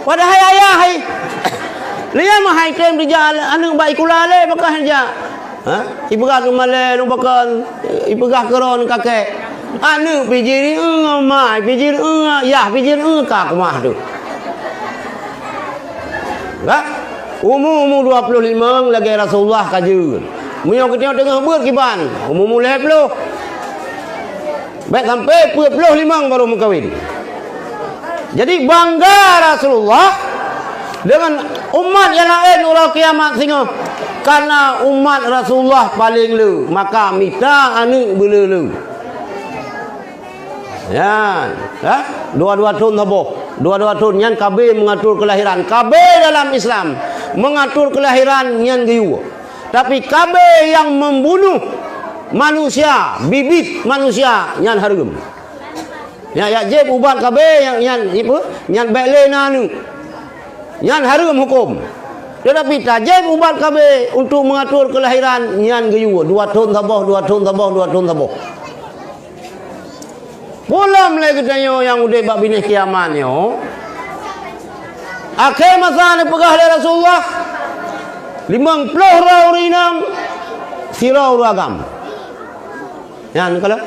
Padahai ayah hai. Lian mah hai tem dijak aneuëk bak sikula lé, bakah dijak. Hah? Ipeugah keu malée, nu bakon, ipeugah keu droe kakek. Aneuëk pih jih ngon ma, pih jih, yah pih jih ka keumah teuh. Ka? Umu-umu dua ploh limong lagée Rasulullah ka jeuet. Meunyoe geutanyoe teungoh beuet kiban, umu-umu lhée ploh. Bék sampai peuet ploh limong barô meukawen. Jadi bangga Rasulullah deungon umat nyang laén uroe kiamat singoh. Karena umat Rasulullah paleng le, maka mita aneuëk beuleu-leu. Nyan, ha? Dua-dua thon saboh. Dua-dua thon nyan K B mengatur kelahiran. K B dalam Islam. Mengatur kelahiran nyan geuyue. Tapi KB nyang membunuh manusia, bibit manusia, nyan hareuem. Nyan jak jieb ubat KB nyang, nyan, ipe? Nyan bék lé na aneuk. Nyan hareuem huköm. Teutapi tajieb ubat KB untuk mengatur kelahiran nyan geuyue, dua thon saboh, dua thon saboh, dua thon saboh. Peulom lé geutanyoe nyang udeb bak binéh kiamat nyoe. Akhé masa neupeugah lé Rasulullah, limong ploh droe ureueng inong, sidroe ureueng agam. Nyan kalon.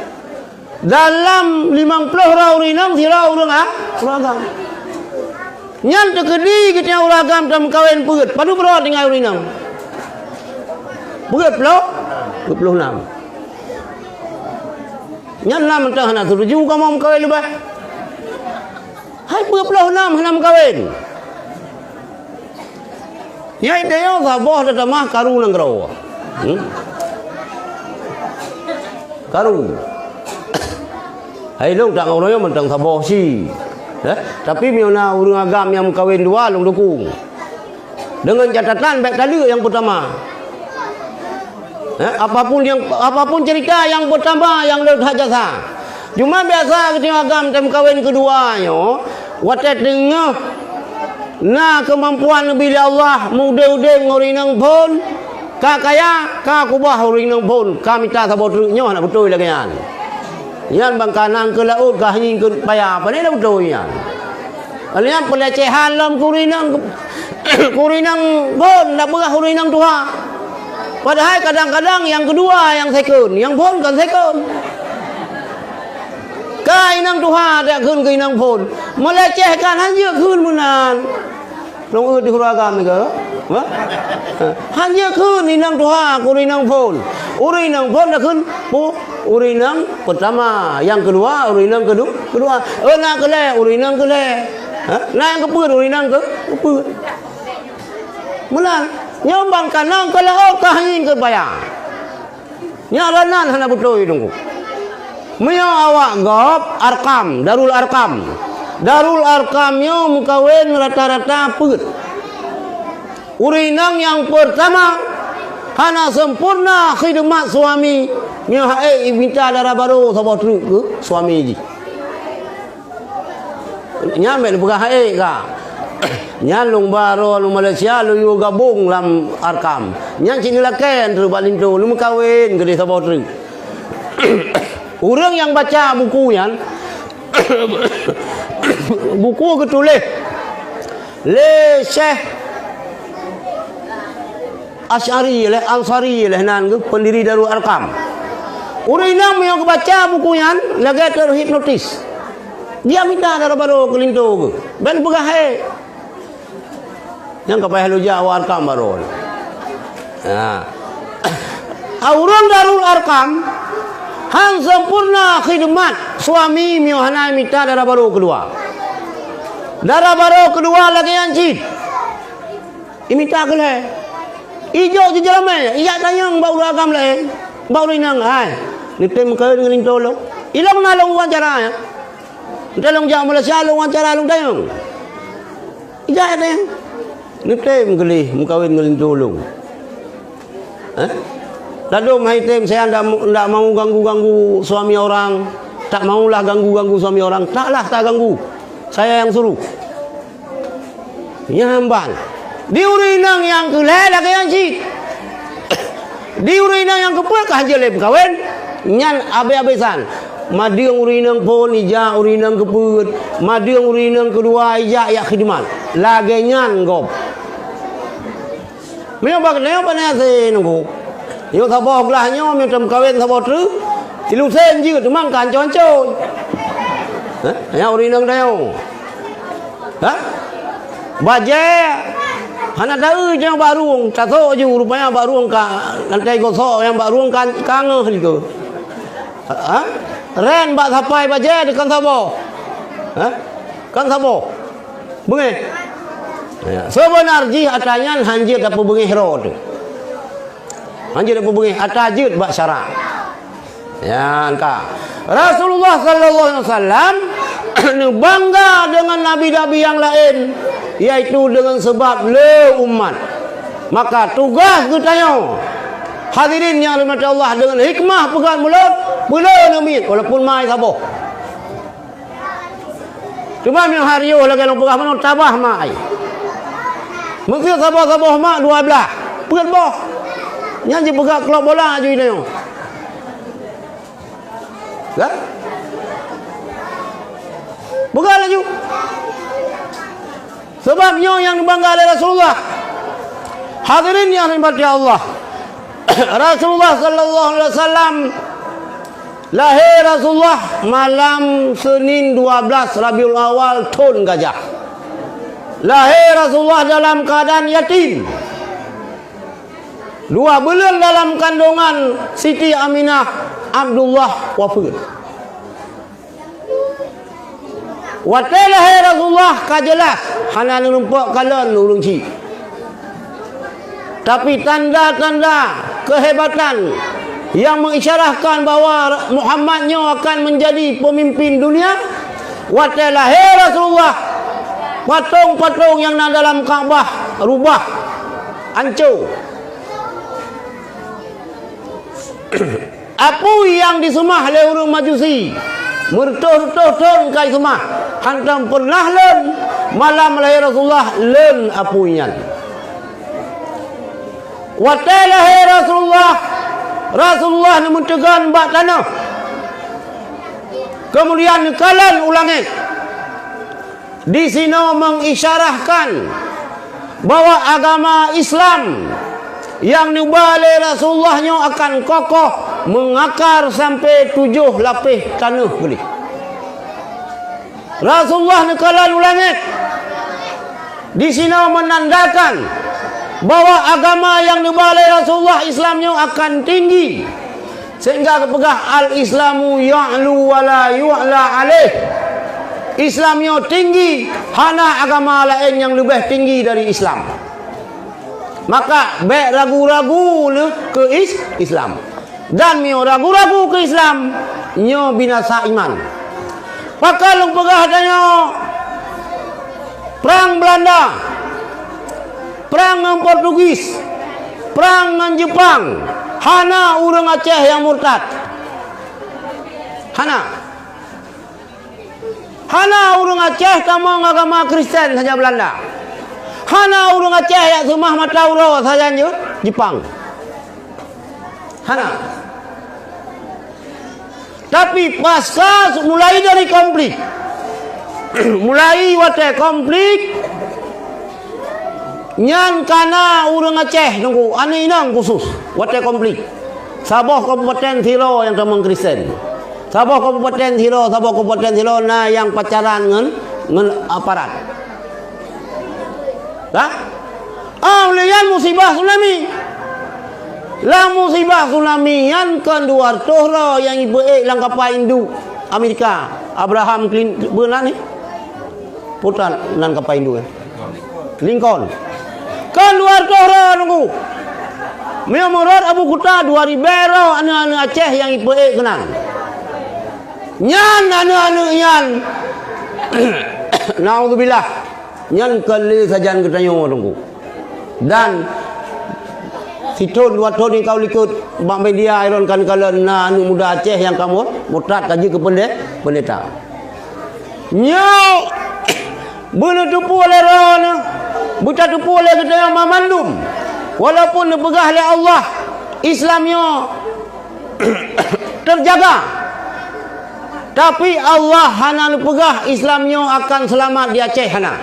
Dalam limong ploh droe ureueng inong, sidroe ureueng a-, ureueng agam. Nyan teukeudi geutanyoe ureueng agam tameukawen peuet, padub droe tinggai ureueng inong? Peuet ploh? Peuet ploh nam. Nyan na mantong hana setuju kamoe meukawen leubeh. Hai peuet ploh nam hana meukawen. Nyan tanyoe saboh tatamah karu nanggroe. Hmm? Karu. Hai lôn tak ngon ureueng mantong saboh si. Eh? Tapi meunyoe na ureueng agam nyang meukawen dua, lôn dukung. Deungon catatan bék taleuek nyang peutama. Eh, apapun yang, apapun cerita yang pertama yang leuet that jasa. Cuma biasa geutanyoe agam tameukawen keudua nyoe, watée teungoh na keumampuan neubi lé Allah, meu-udeb-udeb ngon ureueng inong phon, ka kaya, ka keubah ureueng inong phon, ka mita saboh treuk nyoe hana beutôi lagée nyan. Nyan ban ka nang keu laôt, ka hieng keu paya, pane na beutôi nyan. Nyan peulecehan lom keu ureueng inong, keu ureueng inong phon, na peugah ureueng inong tuha. Padahai kadang-kadang nyang keudua nyang second, nyang phon kon second. Ka inong tuha takheun keu inong phon, meulecehkan, han jeuet kheun meunan. Lôn eu di ureueng agam nyoe, ha? Han jeuet kheun inong tuha keu ureueng inong phon. Ureueng inong phon takheun, pu-, ureueng inong peutama, nyang keudua, ureueng inong kedua, keudua. Eu na keu lhée, ureueng inong keu lhée. Ha? Na nyang keupeuet, ureueng inong keu-, keupeuet. Meunan, nyoe ban ka nang keu laôt, ka hieng keu paya. Nyan ranan hana beutôi, Teungku. Meunyoe awak gob Arkam, Darul Arkam. Darul Arkam nyoe meukawen rata-rata peuet. Ureueng inong nyang peurtama hana sempurna khidmat suami, nyoe han ék mita dara barô saboh treuk keu suami jih. Nyan bék neupeugah han ék ka. Nyan lôn ba droe u Malaysia, lôn yue gabong lam Arkam. Nyan cit neulakée treuk bak linto, neumeukawen keudeh saboh treuk. Ureueng nyang baca buku nyan, buku geutuléh lé Syekh Asy'ari lé Ansari lé nan geuh, pendiri Darul Arkam. Ureueng inong meunyoe geubaca buku nyan lagée teuhipnotis. Dia mita dara barô keu linto geuh. Bék neupeugah han ék. Nyang ka payah lôn jak u Arkam baroe. Ha. Ureueng Darul Arkam han sempurna khidmat suami meunyoe hana mita dara barô keudua. Dara barô keudua lagée nyan cit. Imita keu lhée. Ijok jeuet ramé, ijak tanyong bak ureueng agam laén, bak ureueng inong, "Hai, neutem meukawen ngon linto lôn?" Ilong na lôn wawancara, ya. Entah lôn jak Malaysia, lôn wawancara, lôn tanyong. Ijak tanyong. "Neutem keu lhée meukawen ngon linto lôn?" Hah? Ladôm hai tem, saya ndak, ndak mau ganggu-ganggu suami orang. Tak maulah ganggu-ganggu suami orang. Taklah tak ganggu. Saya yang suruh. Nyan ban. Di ureueng inong nyang keu lhée lagée nyan cit. Di ureueng inong nyang keupeuet ka han jeuet lé meukawen, nyan abée-abée san. Madeueng ureueng inong phon ijak ureueng inong keupeuet, madeueng ureueng inong keudua ijak, ijak khidmat. Lagée nyan gob. Meunyoe bak nyoe pane hase nunggu. Nyoe saboh glah nyoe meunyoe tameukawen saboh treuk, silusén jeuet teuma ka ancô-ancô. Hah? Nyan ureueng inong tanyoe. Hah? Bajée hana taeu nyoe bak rueng, tasok ju rupanya bak rueng ka, lantai gosok nyang bak rueng ka, ka ngeuh lé. Hah? Ren bak sapai bajée dikon saboh. Hah? Kon saboh. Beungéh. Ya, seubeuna jih atra nyan han jeuet tapeubeungéh droe teuh. Han jeuet tapeubeungéh, atra jeuet bak syarak. Nyan ka. Rasulullah sallallahu alaihi wasallam neubangga deungon nabi-nabi nyang laén, yaitu deungon seubab le umat. Maka tugaih geutanyoe, hadirin nyang dirahmati Allah, deungon hikmah peugah mulod, peuleueh neumiet walaupun mai saboh. Teuma meunyoe harioh lagée lôn peugah meunoe, tabah mak ai. Meuseu saboh-saboh mak dua blaih, peuet boh. Nyan jipeugah klub bola aju inong. Kan? Peugah laju. Sebab nyoe nyang bangga lé Rasulullah. Hadirin yang dirahmati Allah. Rasulullah sallallahu alaihi wasallam, lahé Rasulullah malam Senin dua belas Rabiul Awal thon gajah. Lahé Rasulullah dalam keadaan yatim. Dua buleuen dalam kandungan Siti Aminah, Abdullah wafeuet. Watée lahé Rasulullah ka jeulaih hana neureumpok kalon ureuëng chik. Tapi tanda-tanda keuhebatan nyang meuisyarahkan bahwa Muhammad nyoe akan menjadi peumimpin dunia, watée lahé Rasulullah, patong-patong nyang na dalam Ka'bah rubah, anco. Apui nyang diseumah lé ureuëng Majusi, meureutoh-reutoh thon ka jiseumah, hántom peunah lon malam lahé Rasulullah lon apui nyan. Watée lahé Rasulullah, Rasulullah neumeuteugon bak tanoh, keumudian neukalon u langét. Disinoe mengisyarahkan bahwa agama Islam nyang neuba lé Rasulullah nyoe akan kokoh meungakar sampoe tujoh lapéh tanoh geuléh. Rasulullah neukalon u langét. Disinoe menandakan bahwa agama nyang neuba lé Rasulullah Islam nyoe akan tinggi. Sehingga geupeugah, "Al-Islamu ya'lu wa la yu'la alaih." Islam nyoe tinggi, hana agama laén nyang leubeh tinggi dari Islam. Maka bék ragu-ragu lé keu is-, Islam. Dan meunyoe ragu-ragu keu Islam, nyoe binasa iman. Pakon lôn peugah tanyoe, prang Belanda, prang ngon Portugis, prang ngon Jepang, hana ureuëng Aceh nyang murtad. Hana. Hana ureuëng Aceh tamong agama Kristen sajan Belanda. Hana ureuëng Aceh nyang seumah mata uroe sajan Je-, Jepang. Hana. Tapi pasca mulai dari konflik, mulai watée konflik, nyan kana ureuëng Aceh nunggu, aneuk inong khusus, watée konflik. Saboh kabupaten sidroe nyang tamong Kristen. Saboh kabupaten sidroe, saboh kabupaten sidroe na nyang pacaran ngon, ngon aparat. Hah? Ah, ulée nyan musibah tsunami. Lam musibah tsunami nyan kon dua reutôh droe nyang jipeuék lam kapa induk Amerika, Abraham Clin-, peue nan nyan? Peue nan kapa induk nyan? Lincoln. Kon dua reutôh droe nunggu. Meunyoe meurot Abu Kuta dua ribée droe aneuk-aneuk Aceh nyang jipeuék keunan. Nyan aneuk-aneuk nyan. Naudzubillah. Nyan kon lé sajan geutanyoe Teungku. Dan sithon dua thon nyang ka u likot bak media Iron kan kalon na aneuk muda Aceh nyang ka mur-, murtad ka jeuet keu pende-, pendeta. Nyoe beuneuteupeue lé droeneuh, beutateupeue lé geutanyoe mamandum. Walaupun neupeugah lé Allah Islam nyoe teujaga. Tapi Allah hana neupeugah Islam nyoe akan seulamat di Aceh, hana.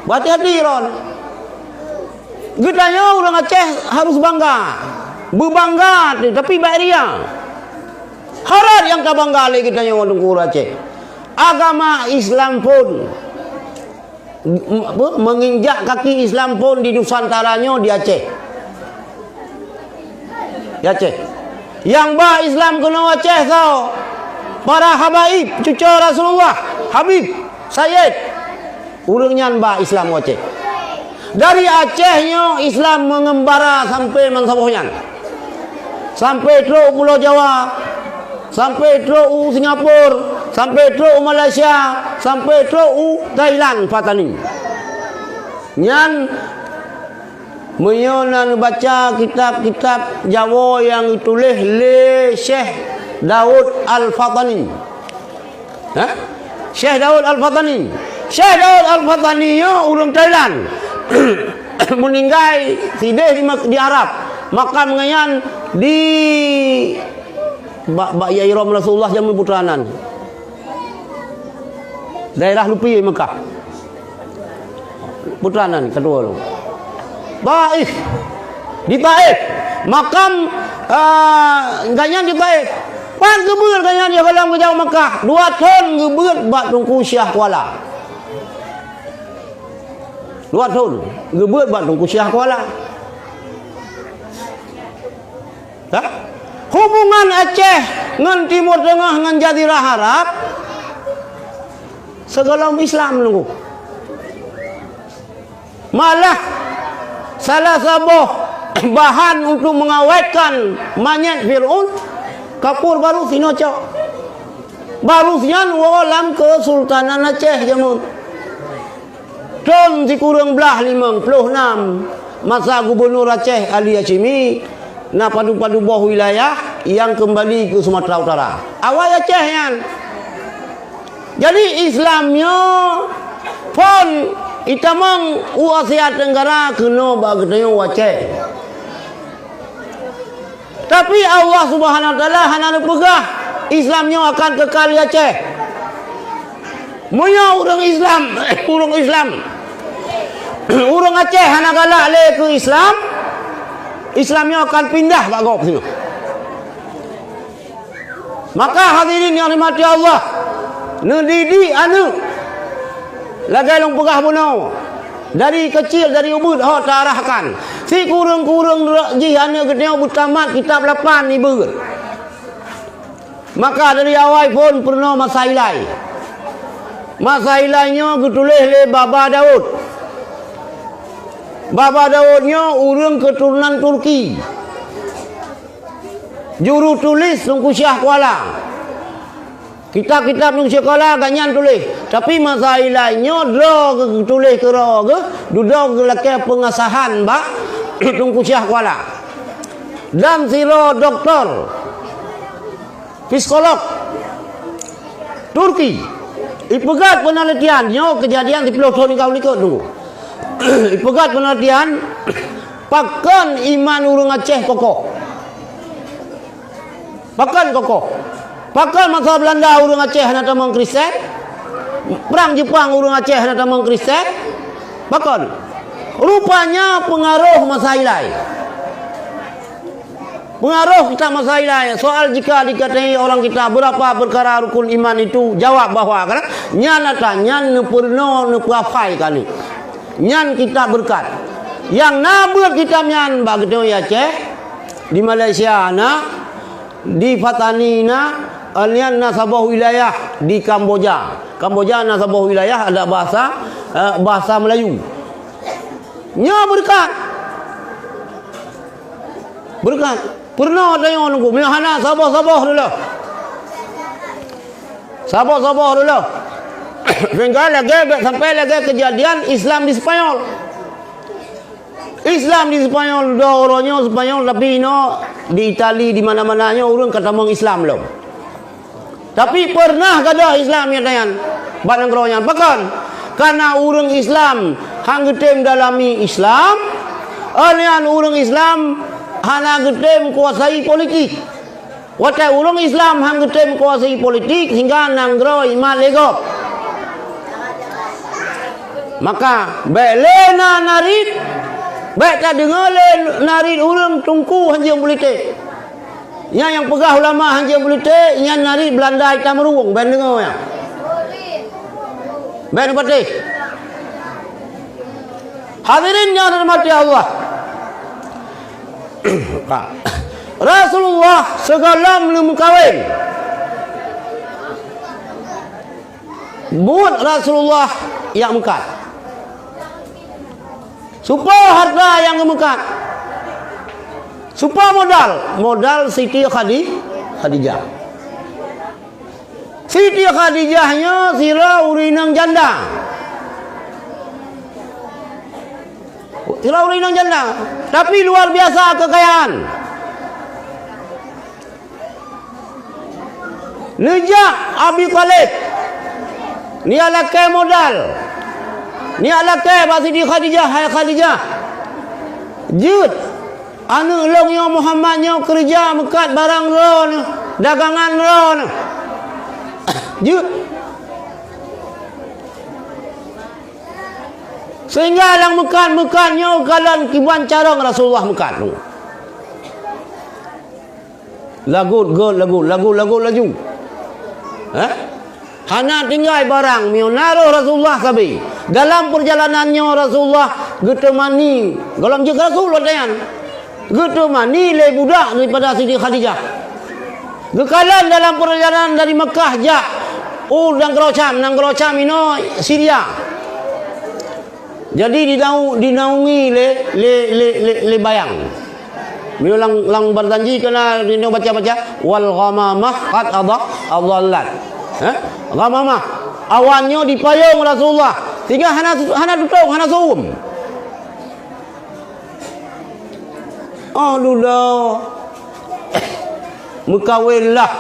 Beuhati-hati droen. Geutanyoe ureuëng Aceh harus bangga. Beubangga, tapi bék ria. Harôh nyang tabangga lé geutanyoe Teungku ureuëng Aceh. Agama Islam phon M-, apa, menginjak kaki Islam phon di Nusantara nyoe di Aceh. Di Aceh. Nyang ba Islam keunoe Aceh soe? Para habaib, cucoe Rasulullah, Habib, Sayyid. Ureuëng nyan ba Islam u Aceh. Dari Aceh nyoe Islam meungeumbara sampoe bansaboh nyan. Sampoe trok u Pulo Jawa, sampoe trok u Singapura, sampoe trok u Malaysia, sampoe trok u Thailand, Patani. Nyan Meunyoe na neubaca kitab-kitab Jawoe nyang geutuléh lé Syekh Daud Al-Fatani. Hah? Syekh Daud Al-Fatani. Syekh Daud Al-Fatani nyoe ureuëng Thailand. Meuninggai sideh di Mek-, di Arab. Makam gobnyan di bak, bak ya irom Rasulullah jameun putra nan. Daerah Lupi Mekah. Putra nan ketua tu. Taif. Di Taif. Makam, ah, gobnyan di Taif. Pat geubeuet gobnyan di dalam geujak Mekah. Dua thon geubeuet bak Teungku Syiah Kuala. Dua thon geubeuet bak Teungku Syiah Kuala. Hah? Hubungan Aceh ngon Timur Teungoh ngon Jazirah Arab sigohlom Islam nunggu. Malah salah saboh bahan untuk mengawetkan manyét Fir'aun, kapur barô sinoe cok. Barô nyan woe lam Kesultanan Aceh jameun. Thon sikureueng blaih limong ploh nam, masa Gubunur Aceh Ali Hasyimi, na padub-padub boh wilayah nyang keumbali keu Sumatera Utara. Awai Aceh nyan. Jadi, Islam nyoe phon itamong u Asia Tenggara keunoe bak geutanyoe u Aceh. Tapi Allah Subhanahu Wa Taala hana neupeugah Islam nyoe akan kekal di Aceh. Meunyoe ureuëng Islam, ureuëng Islam, ureuëng Aceh hana galak lé keu Islam, Islam nyoe akan pindah bak gob singoh. Maka hadirin yang dirahmati Allah, neudidik aneuëk lagée lôn peugah bunoe, dari kecil, dari ubit ho taarahkan. Sikureueng-kureueng jih aneuëk geutanyoe beutamat kitab lapan ibeut. Maka dari awai phon peurunoe masa ilai. Masa ilai nyoe geutuléh lé Baba Daud. Baba Daud nyoe ureuëng keuturonan Turki. Juru tulis Teungku Syiah Kuala. Kitab-kitab Teungku Syiah Kuala gobnyan tuléh. Tapi masa ilai nyoe droe geutuléh keudroe geuh, dudoe geulakée peungasahan bak Teungku Syiah Kuala. Dan sidroe doktor, psikolog Turki, ipeugét peunalitian nyoe keujadian siplôh thon ka likot dulu. Ipeugét peunalitian, pakon iman ureuëng Aceh kokoh. Pakon kokoh. Pakon masa Beulanda ureuëng Aceh hana tamong Kristen? Prang Jeupang ureuëng Aceh hana tamong Kristen? Pakon? Rupanya peungaroh masa ilai. Peungaroh kitab masa ilai. Soal jika dikatai orang kita berapa perkara rukun iman itu, jawab bahwa, kan? Nyan ata, nyan neupeurunoe, neupeuhafai kani. Nyan kitab beureukat. Nyang na beuet kitab nyan bak geutanyoe Aceh, di Malaysia na, di Patani na, nyan na saboh wilayah di Kamboja. Kamboja na saboh wilayah ada bahasa, eh, bahasa Melayu. Nyoe beureukat. Beureukat. Peurunoe tanyoe nunggu. Meunyoe hana saboh-saboh dulu. Saboh-saboh dulu. Sehingga lagée, sampai lagée keujadian Islam di Spanyol. Islam di Spanyol, dua uroe nyoe Spanyol, tapi inoe di Itali, di mana-mana nyoe ureuëng ka tamong Islam lom. Tapi peureunah gadôh Islam nyang tanyan bak nanggroe nyan. Pakon? Karena ureuëng Islam han geutem dalami Islam, nyan ureuëng Islam hana geutem kuasai politik. Watée ureuëng Islam han geutem kuasai politik, sehingga nanggroe imat lé gob. Maka, bék lé na narit, bék tadeungoe lé narit ureuëng teungku hanjeuet politik. Nyan nyang peugah ulama hanjeuet politik, nyan narit Beulanda itam ruweueng, bék deungoe nyan. Bék neupatéh. Hadirin nyang dirahmati Allah. Rasulullah sigohlom lheueh meukawen, buet Rasulullah nyang meukat. Soe po hareuta nyang geumeukat? Soe po modal? Modal Siti Khadi-, Khadijah. Siti Khadijah nyoe sidroe ureuëng inong janda. Sidroe ureuëng inong janda, tapi luar biasa keukayaan. Neujak Abi Thalib, neujak lakée modal, neujak lakée bak Siti Khadijah, "Hai Khadijah, jeuet aneuëk lôn nyoe Muhammad nyoe keureuja meukat barang droeneuh, dagangan droeneuh. Jeuet." Sehingga lam meukat-meukat nyoe kalon kiban carông Rasulullah meukat nyoe. Lagut, göt, lagut, lagut, lagut laju. Hah? Hana tinggai barang, meunyoe na roh Rasulullah sabe. Dalam peurjalanan nyoe Rasulullah geuteumani, gohlom jeuet keu Rasul watée nyan. Geuteumani lé budak daripada Siti Khadijah. Geukalon dalam peurjalanan dari Makkah jak u nanggroe Syam, nanggroe Syam inoe Syria. Jadi dinau-, dinaungi lé, lé, lé, lé, lé bayang. Meunyoe lam, lam Barzanji keunan rindu baca-baca, "Wal ghamamah qad adha-, adhallat." Hah? Ghamamah. Awan nyoe dipayông Rasulullah. Sehingga hana, hana tutông, hana suum. Oh, dudoe. Meukawenlah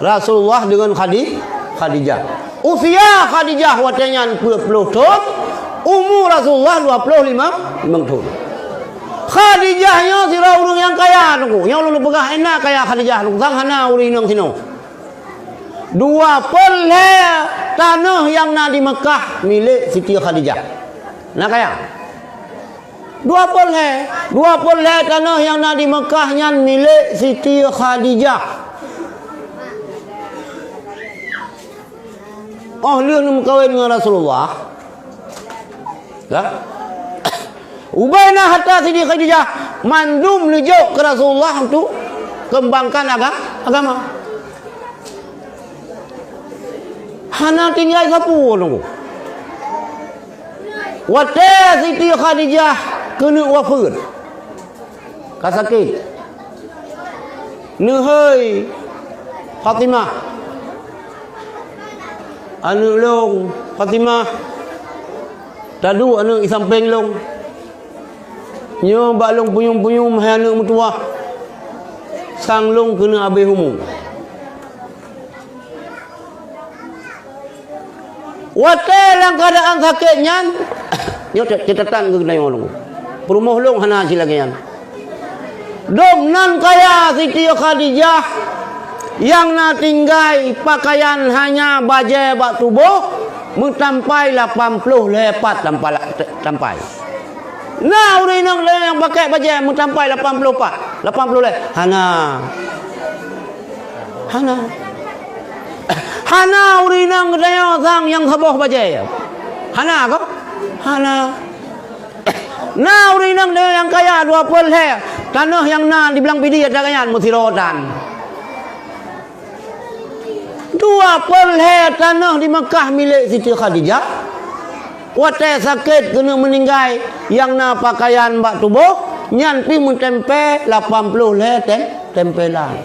Rasulullah deungon Khadi-, Khadijah. Usia Khadijah watée nyan peuet ploh thon, umu Rasulullah dua ploh limong, limong thon. Khadijah nyoe sidroe ureuëng nyang kaya, Teungku. Nyoe ulôn peugah, enak kaya Khadijah, Teungku. Sang hana ureuëng inong sinoe. Dua peuet lhée tanoh nyang na di Meukah milék Siti Khadijah. Na kaya? Dua peuet lhée, dua peuet lhée tanoh nyang na di Meukah nyan milék Siti Khadijah. Oh lheueh neumeukawen ngon Rasulullah, ya. Ubena harta Siti Khadijah mandum neujok keu Rasulullah untuk kembangkan aga-, agama. Hana tinggai sapeue lom. Watée Siti Khadijah keuneuk wafeuet, ka sakét, neuhôi Fatimah, "Aneuëk lôn, Fatimah, taduek aneuëk i sampéng lôn. Nyoe bak lôn punyuem-punyuem hai aneuëk meutuwah, sang lôn keuneuk abéh umu." Watée lam keuadaan sakét nyan, nyoe cat-, catatan keu geutanyoe lôn. Peurumoh lôn hana silagée nyan. Dum nan kaya Siti Khadijah, nyang na tinggai pakaian hanya bajée bak tuboh, meutampai lapan ploh lhée pat tampa-, tampai. Na ureuëng inong nyang pakai bajée meutampai lapan ploh pat, lapan ploh lhée? Hana. Hana. Hana ureuëng inong geutanyoe sang nyang saboh bajée. Hana kah? Hana. Na ureuëng inong geutanyoe nyang kaya dua peuet lhée tanoh nyang na di Blang Pidie ata nyan meusiroe tan. Dua peuet lhée tanoh di Meukah milék Siti Khadijah. Watée sakét keuneuk meuninggai, nyang na pakaian bak tuboh, nyan pih meutempé lapan ploh lhée tem-, tempelan.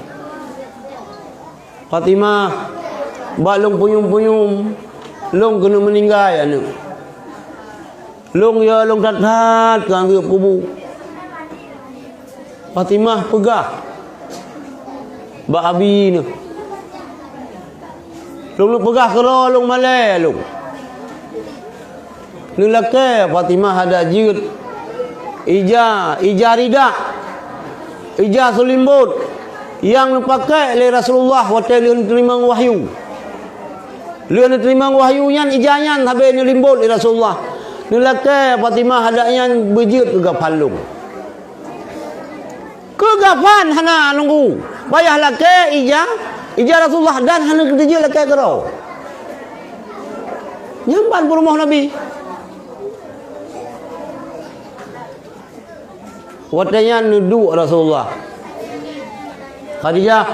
"Fatimah, bak lôn punyuem-punyuem, lôn keuneuk meuninggai aneuëk. Lôn yo lôn that-that keu anggeuëp kubu." Fatimah peugah bak abi neuh, "Lôn neupeugah keudroe lôn malée lôn." Neulakée Fatimah adak jeuet ija, ija ridak, ija seulimbot nyang neupakék lé Rasulullah watée lheueh neuteurimong wahyu. Lheueh neuteurimong wahyu nyan, ija nyan sabe neulimbot lé Rasulullah. Neulakée Fatimah adak nyan beujeuet keu gafan lôn. Keu gafan hana nunggu. Payah lakée ija, ija Rasulullah dan hana geuteupeue lakée keudroe. Nyan ban peurumoh Nabi. Watée nyan neuduek Rasulullah. "Khadijah,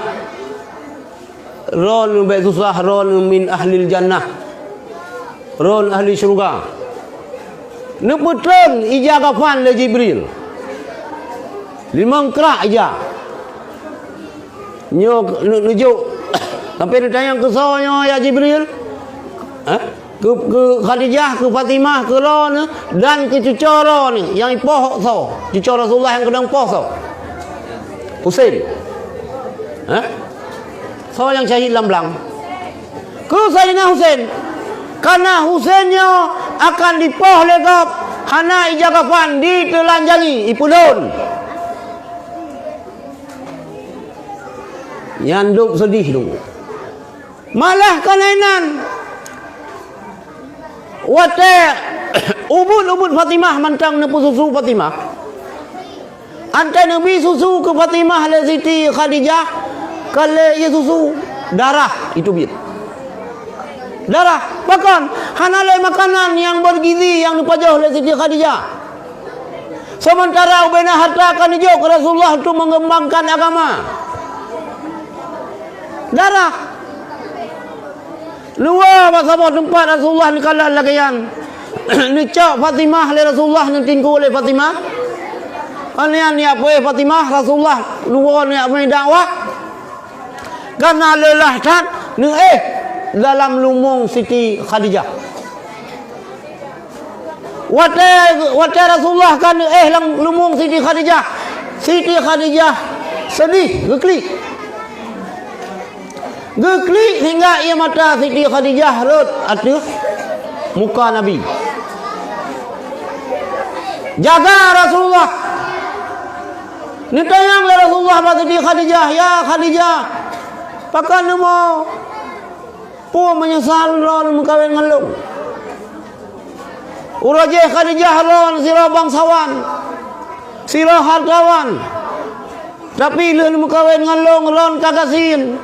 droeneuh bék susah, droeneuh min ahlil jannah. Droeneuh ahli syeuruga." Neupeutreun ija gafan lé Jibril. Limong krak ija. Nyoe neu-, neujok. Sampoe neutanyong, "Keusoe nyoe ya Jibril?" Hah? Keu, keu Khadijah, keu Fatimah, keu droeneuh, dan keu cucoe droeneuh nyang ipoh soe? Cucoe Rasulullah nyang keudong poh soe? Husein. Hah? Soe nyang syahid lam blang? Keu Saidina Husein. Karena Husein nyoe akan dipoh lé gob, hana ija kafan, diteulanjangi, ipeulon. Nyan dub seudeh dong. Malah keunan, watée ubit-ubit Fatimah mantong neupeususu Fatimah. Antai neubi susu keu Fatimah lé Siti Khadijah, ka lheueh ié susu, darah iteubiet. Darah, pakon? Hana lé makanan nyang bergizi nyang neupajoh lé Siti Khadijah. Sementara ubena harta ka neujok keu Rasulullah untuk mengembangkan agama. Darah. Neuwoe bak saboh teumpat Rasulullah neukalon lagée nyan. Neucok Fatimah lé Rasulullah, neutingku lé Fatimah. Anian jak peuéh Fatimah, Rasulullah neuwoe jak meudakwah. Kana leulah that neuéh dalam lumong Siti Khadijah. Watée, watée Rasulullah ka neuéh lam lumong Siti Khadijah, Siti Khadijah seudeh, geuklik. Geuklik sehingga ié mata Siti Khadijah rhot ateueh muka Nabi. Jaga Rasulullah. Neutanyong lé Rasulullah bak Siti Khadijah, "Ya Khadijah, pakon neumo? Peue meunyeusal lôn meukawen ngon lôn?" Uroe jéh Khadijah lôn sidroe bangsawan, sidroe hartawan. Tapi lheueh meukawen ngon lôn, lôn ka gasien.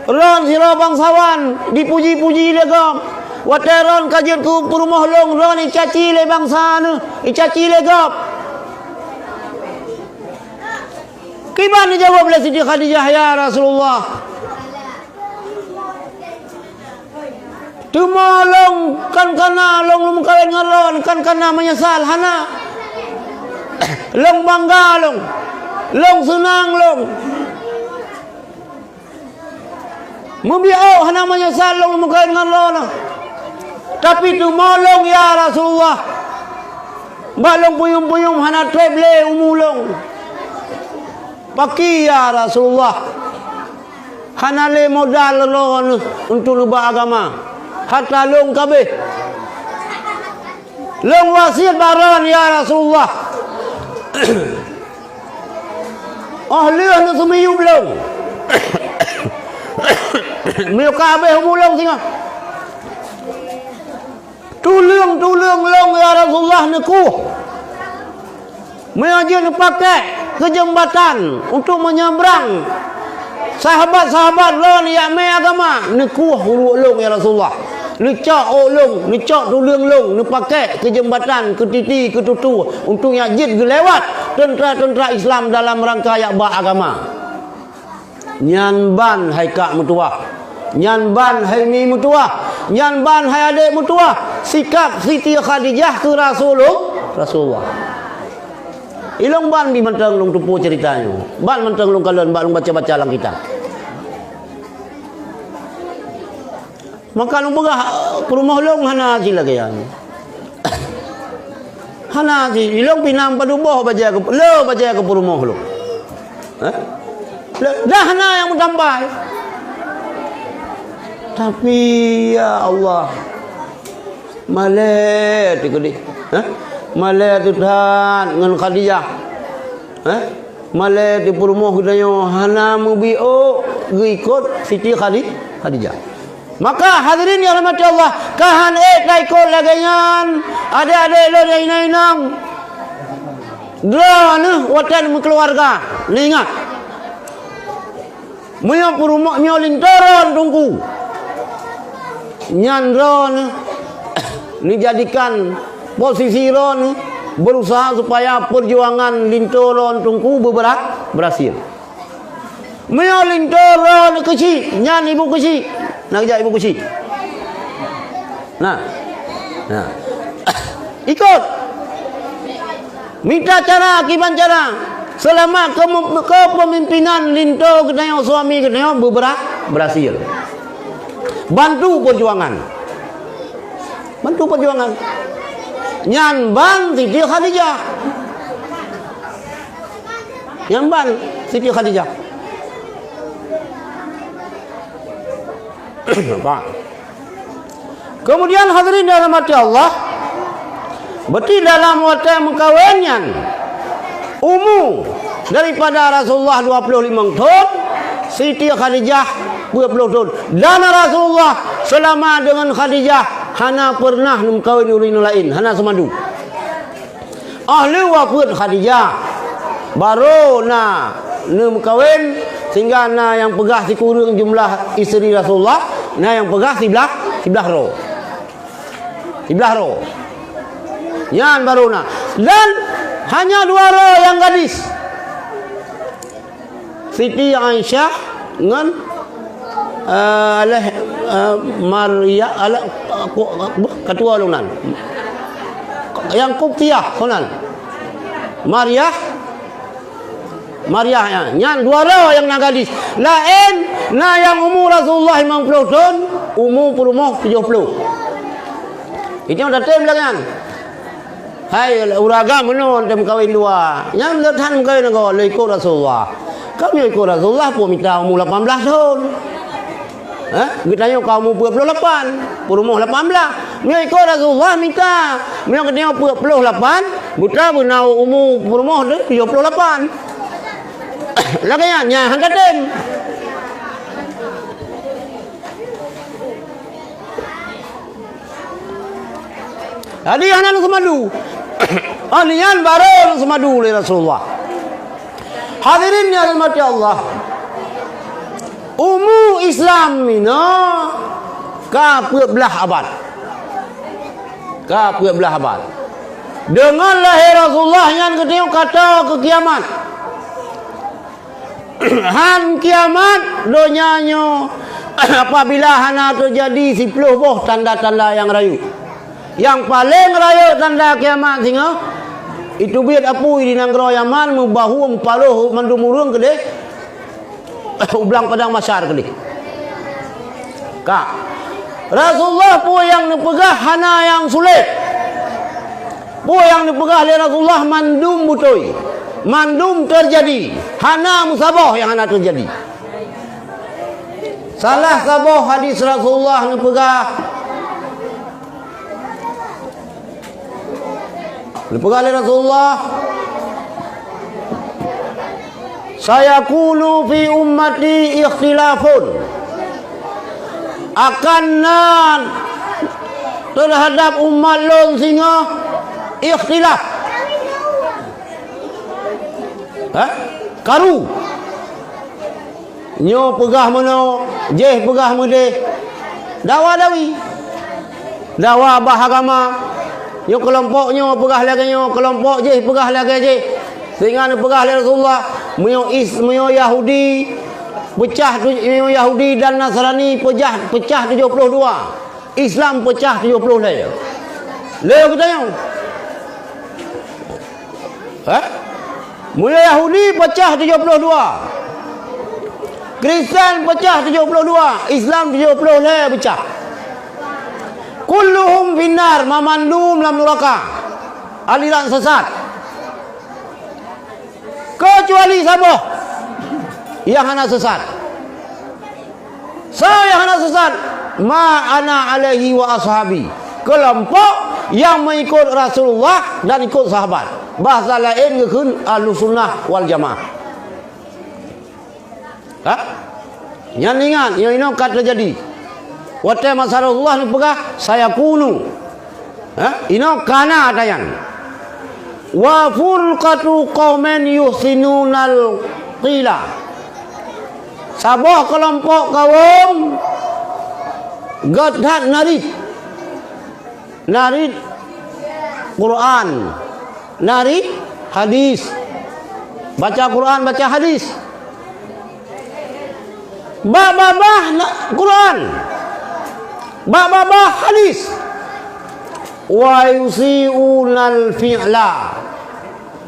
Lôn sidroe bangsawan, dipuji-puji lé gob. Watée lôn ka jeuet keu peurumoh lôn, lôn icaci lé bangsa neuh, icaci lé gob. Kiban neujaweueb lé Siti Khadijah, "Ya Rasulullah, teuma lôn kan kana lôn lôn meukawen ngon lôn, kan kana meunyeusal, hana. Lôn bangga lôn, lôn seunang lôn. Mubiôh hana meunyeusal lôn meukawen ngon lôn. Tapi teuma lôn, ya Rasulullah, bak lôn puyum-puyum hana treb lé umu lôn." "Pakri, ya Rasulullah, hana lé modal lôn untuk neuba agama. Harta lôn ka abéh. Lôn wasiet bak droen, ya Rasulullah. Óh lheueh neuseumiyueb lôn, meunyoe ka abéh umu lôn singoh, tuleueng-tuleueng lôn, ya Rasulullah, neukueh. Meunyoe jeuet neupakék keu jeumbatan untuk meunyebrang sahabat-sahabat lôn jak mé agama, neukueh uruek lôn, ya Rasulullah. Neucok ôk lôn, neucok tuleueng lôn, neupakék keu jeumbatan, keu titi, keu tutue, untuk jak jeuet geulewat teuntra-teuntra Islam dalam rangka jak ba agama." Nyan ban hai kak meutuwah, nyan ban hai mi meutuwah, nyan ban hai adék meutuwah, sikap Siti Khadijah keu Rasulul-, Rasulullah. Ilôn ban bi mantong lôn tupeue ceurita nyoe, ban mantong lôn kalon, ban lôn baca-baca lam kitab. Maka lôn peugah, peurumoh lôn hana cit lagée nyan. Hana cit, ilôn pinang padub boh bajée keu, le bajée keu peurumoh lôn. Hah? Le, dah na nyang meutambai. Tapi, ya Allah, malée teuh keudeh. Hah? Malée teuh that ngon Khadijah. Hah? Malée teuh peurumoh geutanyoe hana meubiôk geuikot Siti Khadi-, Khadijah. Maka, hadirin yang dirahmati Allah, ka han ék taikot lagée nyan, adék-adék lôn nyang inong-inong. Droeneuh watée meukeuluwarga, neuingat. Meunyoe peurumoh, meunyoe linto droen teungku, nyan droeneuh neujadikan posisi droeneuh berusaha supaya peujuangan linto droen teungku beubera-, berhasil. Meunyoe linto droeneuh keuchik, nyan ibu keuchik. Na geujak ibu keuchik? Na. Na. Ikot. Mita cara, kiban cara. Seulamat keu-, kepemimpinan linto geutanyoe, suami geutanyoe beubera-, berhasil. Bantu peujuangan. Bantu perjuangan. Nyan ban Siti Khadijah. Nyan ban Siti Khadijah. Pak. Kemudian hadirin yang dirahmati Allah, berarti dalam watée meukawen nyan, umu daripada Rasulullah dua puluh lima thon, Siti Khadijah dua puluh thon. Dan Rasulullah selama dengan Khadijah hana pernah neumeukawen ureuëng laén, hana seumadu. Óh lheueh wafeuet Khadijah, barô na neumeukawen, sehingga na nyang peugah sikureueng jumlah isteri Rasulullah, na nyang peugah siblaih, siblaih droe. Siblaih droe. Nyan barô na. Dan hanya dua droe nyang gadis. Siti Aisyah ngon, eh, alah, eh, Maria, alah, ku-, ku-, katuwa lôn nan. Nyang Qibtiyah, konan. Maria, Maria, ya. Nyan dua droe nyang na gadis. Laén na nyang umu Rasulullah limong ploh thon, umu peurumoh tujoh ploh. Itu dah tem lagée nyan. Hai, ureuëng agam meunoe teumeukawen dua. Nyang le that meukawen ngon lheueh ikot Rasulullah. Ka meunyoe ikot Rasulullah, peue mita umu lapan blaih thon. Eh, geutanyoe ka umu dua puluh lapan, peurumoh lapan blaih. Meunyoe ikot Rasulullah mita, meunyoe geutanyoe dua puluh lapan, buta beuna umu peurumoh deh tujoh puluh lapan. Lagée nyan, nyan han tatem. Jadi hana lôn seumadu. Anian barô lôn seumadu lé Rasulullah. Hadirin yang dirahmati Allah. Umu Islam inoe ka peuet blaih abad. Ka peuet blaih abad. Deungon lahé Rasulullah nyan geutanyoe ka toe keu kiamat. Han kiamat donya nyoe apabila hana teujadi siploh boh tanda-tanda nyang rayeuk. Nyang paleng rayeuk tanda kiamat singoh, iteubiet apui di nanggroe Yaman, meubahu meuparoh mandum ureuëng keudeh, u blang padang mahsyar keudeh. Ka. Rasulullah peue nyang neupeugah hana nyang sulet. Peue nyang neupeugah lé Rasulullah mandum beutôi, mandum teujadi, hana meusaboh nyang hana teujadi. Salah saboh hadis Rasulullah neupeugah, neupeugah lé Rasulullah, "Sayakunu fi ummati ikhtilafun." Akan na teuhadap umat lôn singoh ikhtilaf. Hah? Karu. Nyoe peugah meunoe, jéh peugah meudéh. Dawa dawi. Dawa bah agama. Nyoe keulompok nyoe peugah lagée nyoe, keulompok jéh peugah lagée jéh. Sehingga neupeugah lé Rasulullah, meunyoe is-, meunyoe Yahudi peucah tu-, meunyoe Yahudi dan Nasrani peucah, peucah tujoh ploh dua. Islam peucah tujoh ploh lhée. Lé geutanyoe. Hah? Meunyoe Yahudi peucah tujoh ploh dua. Kristen peucah tujoh ploh dua, Islam tujoh ploh lhée peucah. Kulluhum finnar, mamandum lam nuraka. Aliran sesat. Keucuali saboh nyang hana sesat. Soe nyang hana sesat? Ma ana alaihi wa ashabi. Keulompok nyang meuikot Rasulullah dan ikot sahabat. Bahasa laén geukheun Ahlussunnah wal Jamaah. Ha? Nyan ingat, nyoe inoe ka teujadi. Watée masa Rasulullah neupeugah, "Sayakunu." Ha? Inoe kana ata nyan. "Wa furqatu qaumin yuhsinunal qila." Saboh keulompok kawöm gét that narit. Narit Quran, narit hadis. Baca Quran, baca hadis. Bak babah na-, Quran. Bak babah hadis. Wa yusi'unal fi'la.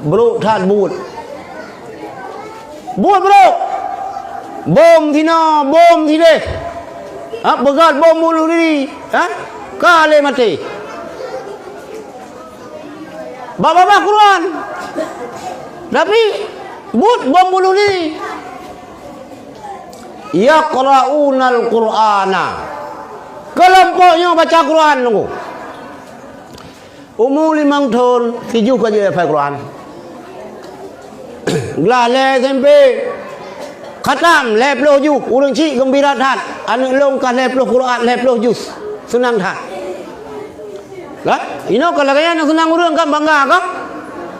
Brok that buet. Buet brok. Bom sinoe, bom sideh. Ha, peugöt bom bunuh diri. Ha? Ka lé maté. Bak babah Quran. Tapi buet bom bunuh diri. Yaqra'unal Qur'ana. Keulompok nyoe baca Quran nunggu. Umu limong thon, sijuh ka jeuet hafai Quran. Glah lhèe S M P, khatam lhèe ploh juh, ureueng chik geumbira that. Aneuk lôn ka lhèe ploh Quran, lhèe ploh juz. Seunang that. Kan? Inoe ka lagèe nyan seunang ureueng kan, bangga kan?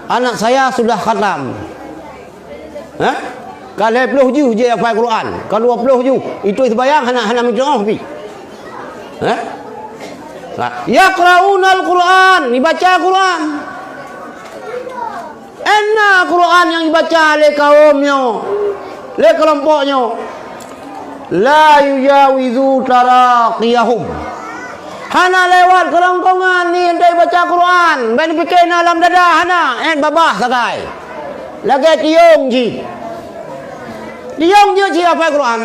Anak saya sudah khatam. Hah? Ka lhèe ploh juh jeuet hafai Quran, ka dua ploh juh. Itu seubayang hana, hana meutu'oh pi. Hah? Nah, yaqra'unal Quran, dibaca Quran. Ena Quran nyang dibaca lé kaum nyoe, lé keulompok nyoe. La yujawizu taraqiyahum. Hana lewat keurongkongan ni entai baca Quran. Ban pike na lam dada hana, eh, babah sagai. Lagèe tiong jih. Tiong jih, jih hafai Quran.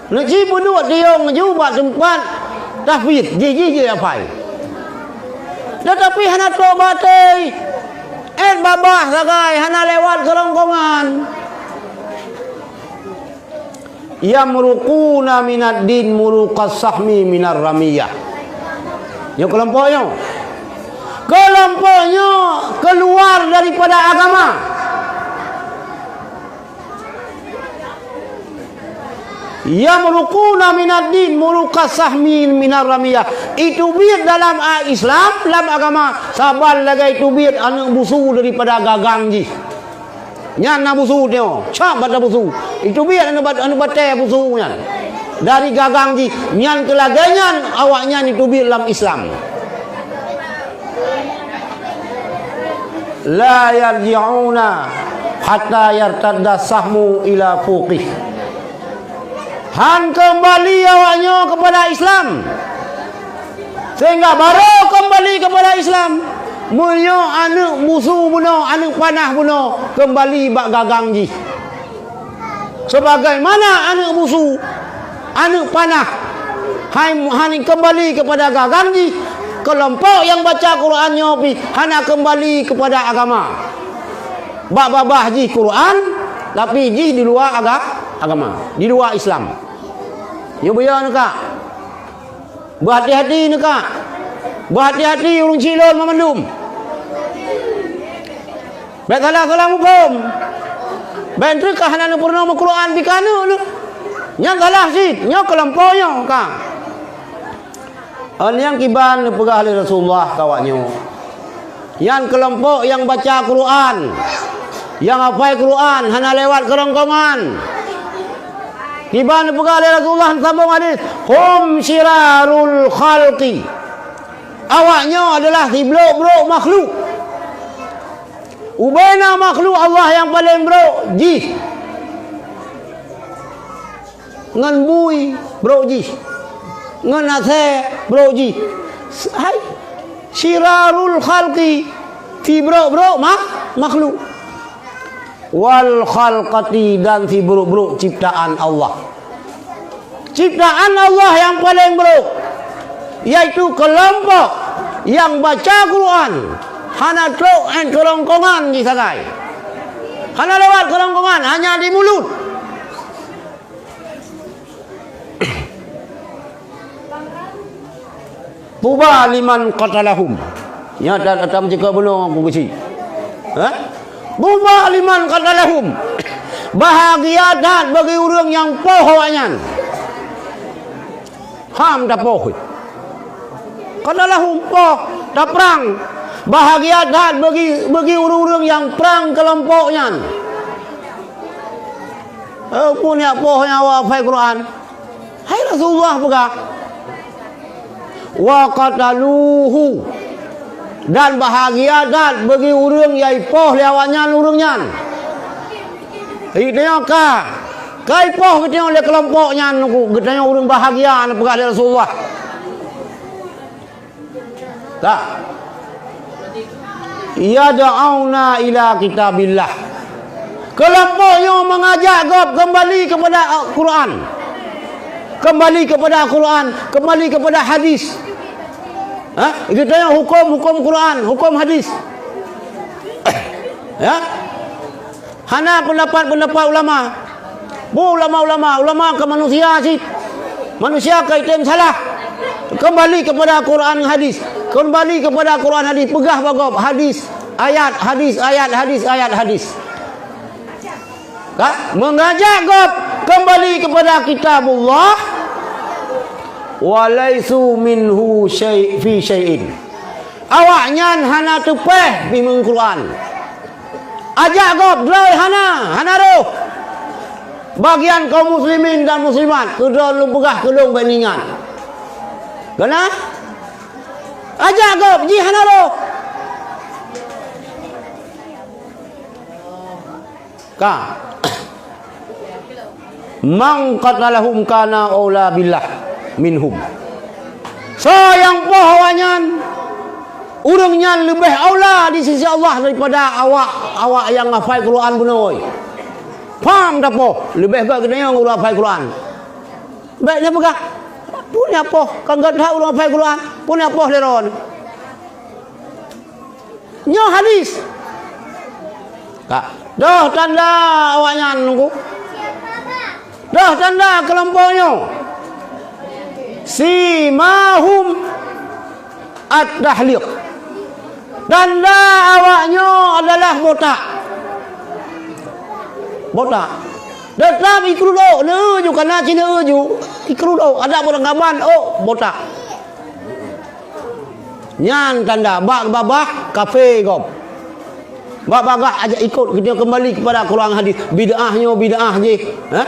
Neuci peuduek tiong ju bak teumpat tahfidz, jih, jih, jih hafai. Tetapi hana trok batée. Eh, babah sagai, hana lewat keurongkongan. Yamruquna minad din muruqas sahmi minar ramiyah. Nyoe keulompok nyoe. Keulompok nyoe keuluar daripada agama. Yamruquna minad din muruqas sahmi minar ramiyah. Itu biet dalam a-, Islam, lam agama, saban lagèe itu biet aneuk busu daripada gagang jih. Nyan na busu nyoe, cap bak na busu. Itu biet aneuk bat-, aneuk batée busu nyan. Dari gagang jih, nyan keu lagèe nyan awaknyan itu biet lam Islam. La yarji'una hatta yartadda sahmu ila fuqih. Han keumbali awaknyoe keupada Islam. Sehingga barô keumbali keupada Islam, meunyoe aneuk busu bunoe, aneuk panah bunoe keumbali bak gagang jih. Sebagaimana aneuk busu, aneuk panah, hai, hana keumbali keupada gagang jih, keulompok nyang baca Quran nyoe pih hana keumbali keupada agama. Bak babah jih Quran, tapi jih di luwa aga-, agama, di luwa Islam. Nyoe beuyo neuka. Beuhati-hati neuka. Beuhati-hati ureueng chik lôn banmandum. Bèk salah-salah muphom. Bèk treuk ka hana neupeurunoe meuquran pih ka neuk lheueh. Nyan salah cit. Nyoe keulompok nyoe ka. Ôn nyang kiban neupeugah lé Rasulullah keu awaknyoe. Nyan keulompok nyang baca Quran, nyang hafai Quran, hana lewat keurongkongan. Kiban neupeugah lé Rasulullah sambong hadis, "Hum syirarul khalqi." Awaknyoe adalah sibrok-brok makhluk. Ubena makhluk Allah nyang paleng brok jih. Ngon bui brok jih, ngon asèe brok jih. Hai, syirarul khalqi, sibrok-brok mak-, makhluk. Wal khalqati, dan sibrok-brok ciptaan Allah. Ciptaan Allah nyang paleng brok, yaitu keulompok nyang baca Quran hana trok 'an keurongkongan jih sagai. Hana lewat keurongkongan, hanya di mulut. Tuba liman qatalahum. Nyan ta-, ta-, tameucukôp bunoe Teungku Geuchik. Hah? Tuba liman qatalahum. Bahagia that bagi ureueng nyang poh awaknyan. Ham tapoh. Qatalahum, poh, taprang. Bahagia that bagi, bagi ureueng-ureueng nyang prang keulompok nyan. Eh, peue nyak poh nyang awak hafai Quran? Hai Rasulullah peugah, "Wa qataluhu," dan bahagia that bagi ureueng nyang ipoh lé awaknyan ureueng nyan. Geutanyoe ka, ka ipoh geutanyoe lé keulompok nyan, geutanyoe ureueng bahagia, neupeugah lé Rasulullah. Ka. Yad'auna ila kitabillah. Keulompok nyoe meungajak gob keumbali keupada Al-Quran. Keumbali keupada Al-Quran, keumbali keupada hadis. Ha? Geutanyoe huköm, huköm Quran, huköm hadis. Ya? Hana peundapat-peundapat ulama. Bu ulama-ulama, ulama ka manusia cit. Manusia ka item salah. Kembali kepada Quran hadis. Kembali kepada Quran hadis. Peugah bak gob hadis, ayat, hadis, ayat, hadis, ayat, hadis. Ka? Mengajak gob kembali kepada kitabullah. Walaisu minhu syai-, fi syai'in. Awaknyan hana teupeh bimeung Quran. Ajak gob droe hana, hana roh. Bagian kaum muslimin dan muslimat, keudroe lôn peugah keu lôn bak ingat. Kena? Ajak gob jih hana roh. Ka. Man qatalahum kana aula billah minhum. Soe nyang poh awaknyan, ureuëng nyan leubeh aula di sisi Allah daripada awak, awak nyang hafai Quran bunoe. Pham tapoh, leubeh gét geutanyoe ureuëng hafai Quran. Bék neupeugah, "Peue nyang poh, kan gét that ureuëng hafai Quran, peue nyang poh lé droeneuh?" Nyoe hadis. Ka. Doh tanda awaknyan nunggu. Doh tanda keulompok nyoe. Simahum at-tahliq. Tanda awaknyoe adalah botak. Botak. Teutap ikrut ôk, neueu ju kana cina eu ju. Ikrut ôk, adak botak gaban ôk botak. Nyan tanda bak babah kafé gob. Bak bagah ajak ikot, kita kembali kepada Quran hadis. Bid'ah nyoe bid'ah jih, ha?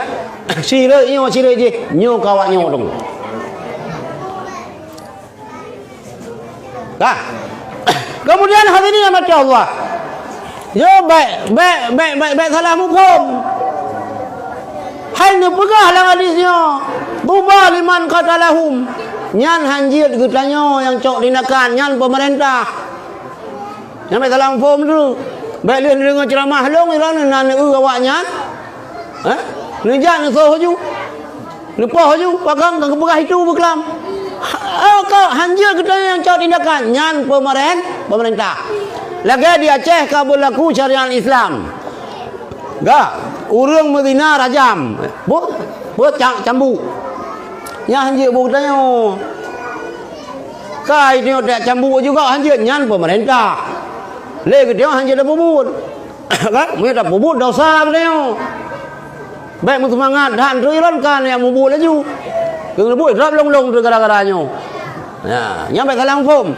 Syirik nyoe syirik jih, nyoe kawak nyoe dong. Ka. Kemudian hadirin rahmati Allah. Yo, bék, bék, bék, bék, bék salah muphom. Hai neupeugah lam hadis nyoe, "Tuba liman qatalahum." Nyan hanjeuet geutanyoe nyang cok tindakan, nyan peumeurintah. Nyan bék salah muphom tu. Bék lheueh neudeungoe ceuramah lôn, droeneuh na neueu awaknyan. Ha? Neujak neusoh ju. Neupoh ju, pakon ka geupeugah itu beuklam. Ha, ka hanjeuet geutanyoe nyang cok tindakan, nyan peumeuren-, peumeurintah. Lagée di Aceh ka beulaku syariat Islam. Ga, ureuëng meuzina rajam. Buet, buet ca-, cambuk. Nyan hanjeuet buet geutanyoe. Ka itu tak cambuk juga hanjeuet, nyan peumeurintah. Lé geutanyoe hanjeuet tapeubuet. Kan? Meunyoe tapeubuet dosa geutanyoe. Bék meuseumangat that nyoe, iron ka nyang mubuet laju. Keu mubuet rab long-long tu gara-gara nyoe. Nah, nyan bék salah muphom.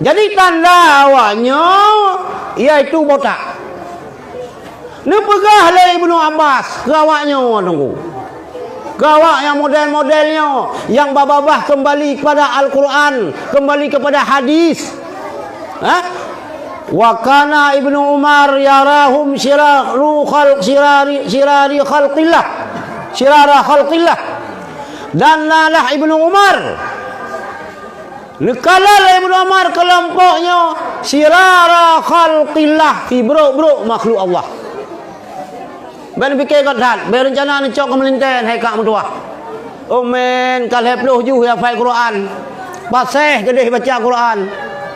Jadi tanda awaknyoe yaitu botak. Neupeugah lé Ibnu Abbas keu awaknyoe teungku. Keu awak nyang model-model nyoe, nyang babah-babah keumbali kepada Al-Qur'an, keumbali kepada hadis. Ha? Wa kana Ibnu Umar yarahum syiraru khalq-, syirari, syirari khalqillah. Syirara khalqillah. Dan nalah Ibnu Umar neukalon lé Ibnu Umar keulompok nyoe syirara khalqillah, sibrok-brok makhluk Allah. Bék neupiké göt that, bék reuncana neucok keu meulintée hai kak meutuwah. Umen ka lhée ploh juh hafai Quran. Paséh keudeh baca Quran.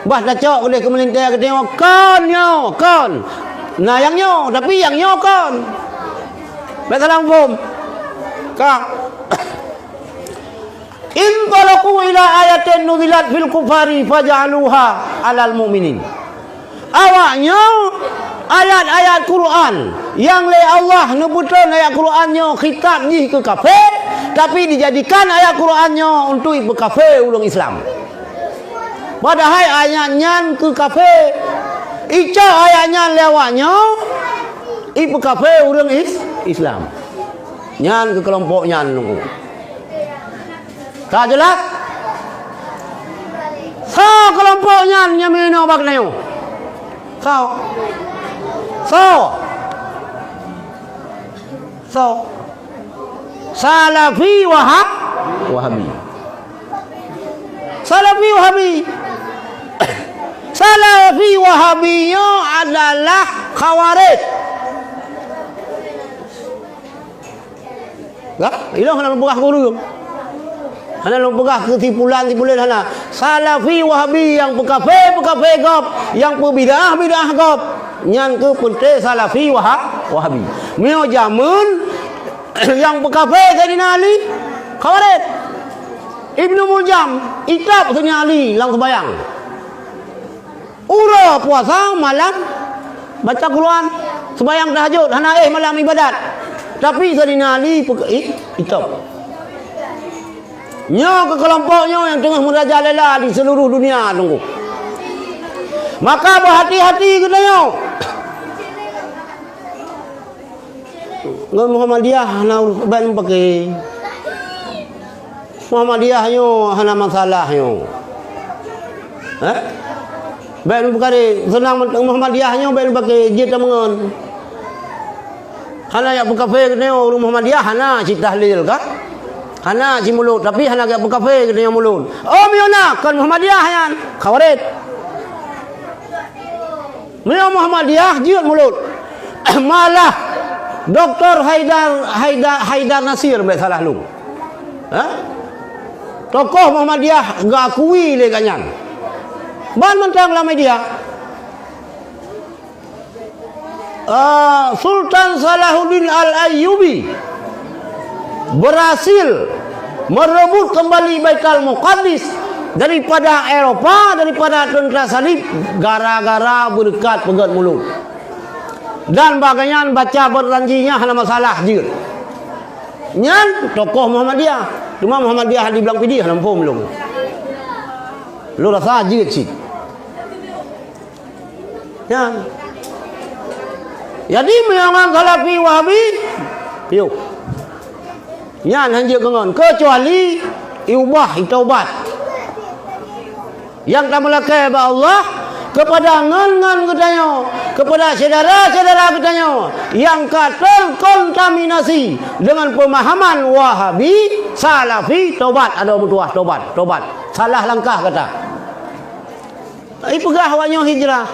Bah tacok keudeh keu meulintée geutanyoe kon nyoe, kon. Na nyang nyoe, tapi nyang nyoe kon. Bék salah muphom. Ka. Intalaqu ila ayatin nuzilat fil kufari faja'aluha alal mu'minin. Awaknyoe ayat-ayat Quran nyang lé Allah neubeuton ayat Quran nyoe khitab jih keu kafé, tapi dijadikan ayat Quran nyoe untuk ipeukafé ureuëng Islam. Padahai ayat nyan keu kafé. Icok ayat nyan lé awaknyoe ipeukafé ureuëng Is-, Islam. Nyan keu keulompok nyan nunggu. Ka jeulaih? Soe keulompok nyan nyang meuinoe bak tanyoe? Soe? Soe? Soe? Salafi Wahab-, Wahabi. Salafi Wahabi. Salafi Wahabi nyoe adalah Khawarij. Ka? Ilong hana lôn peugah keu ureuëng. Hana lôn peugah keu si pulan, si pulan hana. Salafi Wahabi nyang peukafé, peukafé gob, nyang peubid'ah, bid'ah gob. Nyan keuh peunteng Salafi Waha-, Wahabi. Meunyoe jameun nyang peukafé Saidina Ali, Khawarij. Ibnu Muljam, itôb Saidina Ali lam seumayang. Uroe puasa malam baca Quran, seumayang tahajud, hana éh malam ibadat. Tapi Saidina Ali peuke-, i-, itôb. Nyoe keu keulompok nyoe nyang teungoh meurajalela di seuluruh dunia, Teungku. Maka beuhati-hati geutanyoe. Ngon Muhammadiyah hana ureuëng bèk neupaké. Muhammadiyah nyoe hana masalah nyoe. Hah? Bèk neupaké, seunang Muhammadiyah nyoe bèk neupaké, jeuet tameungon. Hana jak peukafé geutanyoe ureuëng Muhammadiyah, hana cit tahlil ka? Hana cit mulod, tapi hana jak peukafé geutanyoe mulod. Oh, meunyoe na, kon Muhammadiyah nyan, Khawarij. Meunyoe Muhammadiyah jeuet mulod. Malah Doktor Haidar, Haidar, Haidar Nasir, bèk salah lôn. Ha? Tokoh Muhammadiyah geuakui lé gobnyan. Ban mantong lam media. Ah, Sultan Salahuddin Al-Ayyubi berhasil merebut kembali Baitul Muqaddis daripada Eropa, daripada tentara salib, gara-gara beureukat peugèt mulod. Dan bak gobnyan baca beuet janji nyan hana masalah jeuet. Nyan tokoh Muhammadiyah. Cuma Muhammadiyah di Blang Pidie hana muphom lôn. Lôn rasa jeuet cit. Nyan. Jadi, meunyoe ngon Salafi Wahabi, piôh. Nyan hanjeuet keu ngon, keucuali iubah, itaubat. Nyang tameulakèe bak Allah, keupada ngon-ngon geutanyoe, keupada syedara-syedara geutanyoe nyang ka teukontaminasi deungon peumahaman Wahabi, Salafi, tobat, adoe meutuwah, tobat, tobat. Salah langkah gata. Ipeugah awak nyoe hijrah.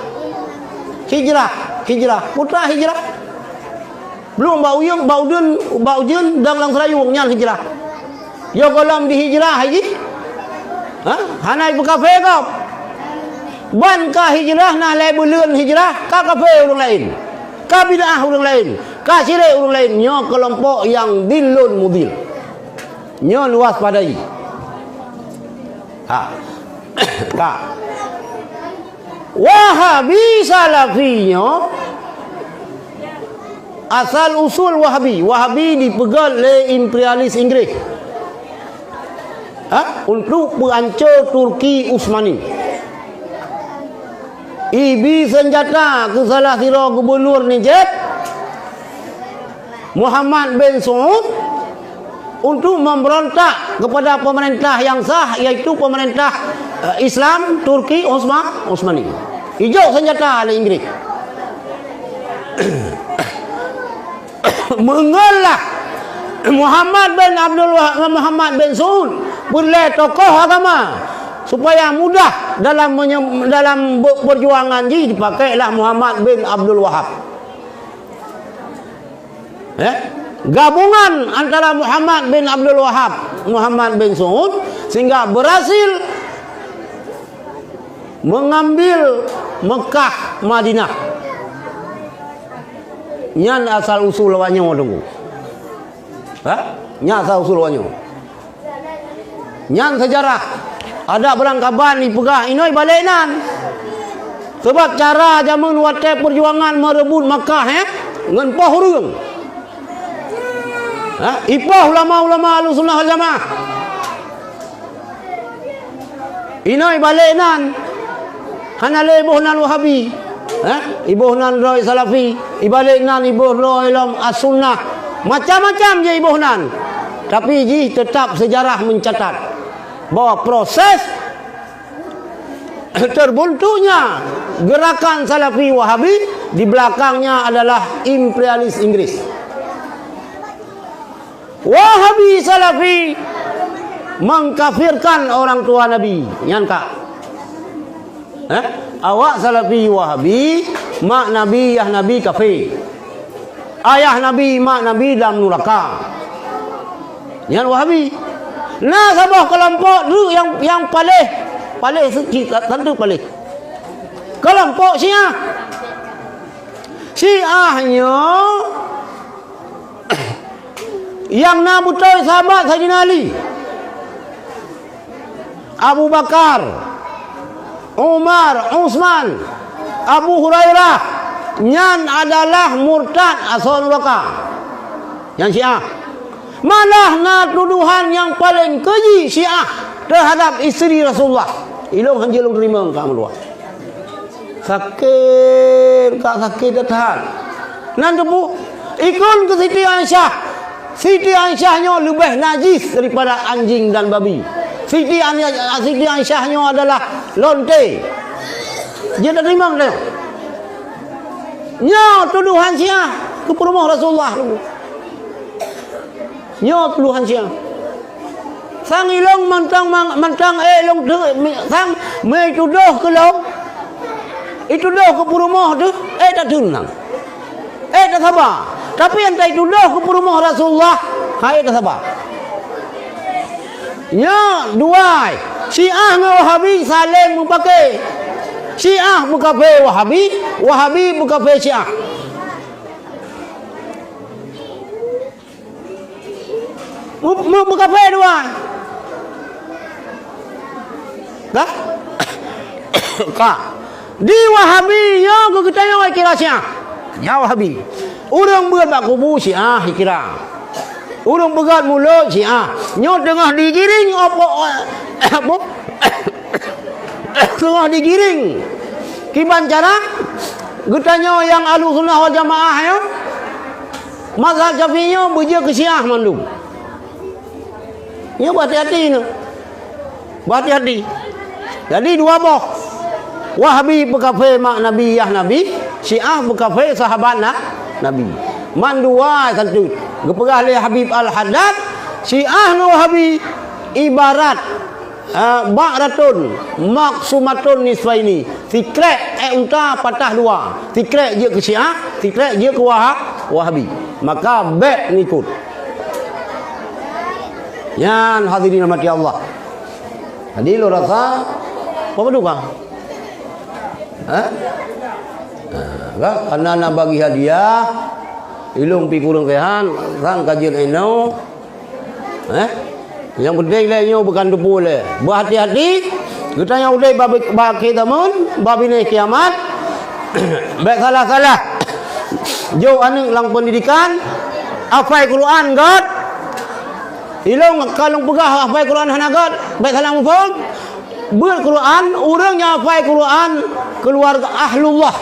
Hijrah, hijrah. Peue teuma hijrah? Blom bak uyueng, bak udeuen, bak ujeuen dan lam seurayueng nyan hijrah. Yoh gohlom dihijrah jih. Ha? Hana ipeukafé gob. Ban ka hijrah na lhèe buleuen hijrah, ka kafé ureueng laén. Ka bid'ah ureueng laén. Ka syirék ureueng laén. Nyoe keulompok nyang dhillun mudhill. Nyoe lôn waspadai. Ha. Ka. Wahabi Salafi nyoe asal usul Wahabi. Wahabi dipeugèt lé imperialis Inggris. Ha? Untuk peuhanco Turki Utsmani. Ibi seunjata keu salah sidroe gubunur Niger, Muhammad bin Saud, untuk memberontak kepada pemerintah yang sah, yaitu pemerintah, eh, Islam Turki Osma-, Osmani. Ijok seunjata lé Inggris. Meungon lah Muhammad bin Abdul Wah-, Muhammad bin Saud peureulèe tokoh agama supaya mudah dalam menye-, dalam be-, perjuangan jih, dipakailah Muhammad bin Abdul Wahab. Eh? Gabungan antara Muhammad bin Abdul Wahab, Muhammad bin Saud, sehingga berhasil mengambil Mekah, Madinah. Nyan asal usul awak nyoe, Teungku. Ha? Nyan asal usul awak nyoe. Nyan seujarah. Adak beurangkaban ipeugah inoe ibalek nan. Sabab cara jameun watèe peujuangan meureubot Makkah, eh, ngon poh ureueng. Ha? Ipoh ulama-ulama Ahlussunnah wal Jamaah. Inoe ibalek nan. Hana lé iboh nan Wahabi. Ha? Iboh nan droe Salafi. Ibalek nan iboh droe lom As-Sunnah. Macam-macam jih iboh nan. Tapi jih tetap sejarah mencatat bahwa proses terbentuknya gerakan Salafi Wahabi di belakangnya adalah imperialis Inggris. Wahabi Salafi mengkafirkan orang tua Nabi. Nyan ka. Eh? Awak Salafi Wahabi, mak Nabi, yah Nabi kafé. Ayah Nabi, mak Nabi dalam nuraka. Nyan Wahabi. Na saboh keulompok tu nyang, nyang paléh, paléh suci, tantu paléh. Keulompok Syiah. Syiah nyoe nyang na beutôi sahabat Saidina Ali, Abu Bakar, Umar, Utsman, Abu Hurairah, nyan adalah murtad asoe nuraka. Nyan Syiah. Malah na tuduhan nyang paleng keji Syiah teuhadab istri Rasulullah. Ilôn hanjeuet lôn teurimong ka meuluah. Sakét, ka sakét that-that. Nan teupeu, ikon keu Siti Aisyah. Siti Aisyah nyoe leubeh najis daripada anjing dan babi. Siti An-, Siti Aisyah nyoe adalah lonte. Jeuet teurimong teuh. Nyoe tuduhan Syiah keu peurumoh Rasulullah. Nyoe tuduhan Syiah. Sang ilôn mantong mang-, mantong, eh, lôn tu, mi-, sang meutudôh keu lôn. Itudôh keu peurumoh teuh, eh, tateun lang. Eh, tasaba. Tapi 'an ta itudôh keu peurumoh Rasulullah, hai tasaba. Nyoe dua, Syiah ngon Wahabi saléng meupaké. Syiah meukaphé Wahabi, Wahabi meukaphé Syiah. Mu-, mu-, meukaphé dua. Ka? Ka. Di Wahabi nyoe keu geutanyoe ikira Syiah. Nyan Wahabi. Ureuëng beuet bak kubu Syiah ikira. Ureuëng peugöt mulod Syiah. Nyoe teungoh digiring opo-, opo-, teungoh digiring. Kiban cara geutanyoe nyang Ahlussunnah wal Jamaah nyoe, mazhab Syafi'i nyoe beujeuet keu Syiah mandum. Nyoe beuhati-hati nyoe. Beuhati-hati. Jadi dua boh. Wahabi peukaphé mak Nabi, yah Nabi, Syiah peukaphé sahabat na-, Nabi. Mandua santeuet. Geupeugah lé Habib Al-Haddad, Syiah ngon Wahabi ibarat, eh, ba'ratun maqsumatun nisfaini. Sikrek ék unta patah dua. Sikrek jeuet keu Syiah, sikrek jeuet keu Waha-, Wahabi. Maka bék neuikot. Nyan hadirin rahmati Allah. Jadi lôn rasa, apa betul, Kang? Ha? Ha, kan? Karena nak bagi hadiah, ilôn pi kureueng sehat, sang kajian eno. Eh? Nyang penting lé nyoe bukan teupeu lé. Beuhati-hati, geutanyoe udeb bak, bak akhé zaman, bak binéh kiamat. Bék salah-salah. Jok aneuk lam pendidikan, hafai Quran göt. Ilôn ka lôn peugah hafai Quran hana göt, bék salah muphom. Beuet Quran, ureuëng nyang hafai Quran keuluwarga ahlullah.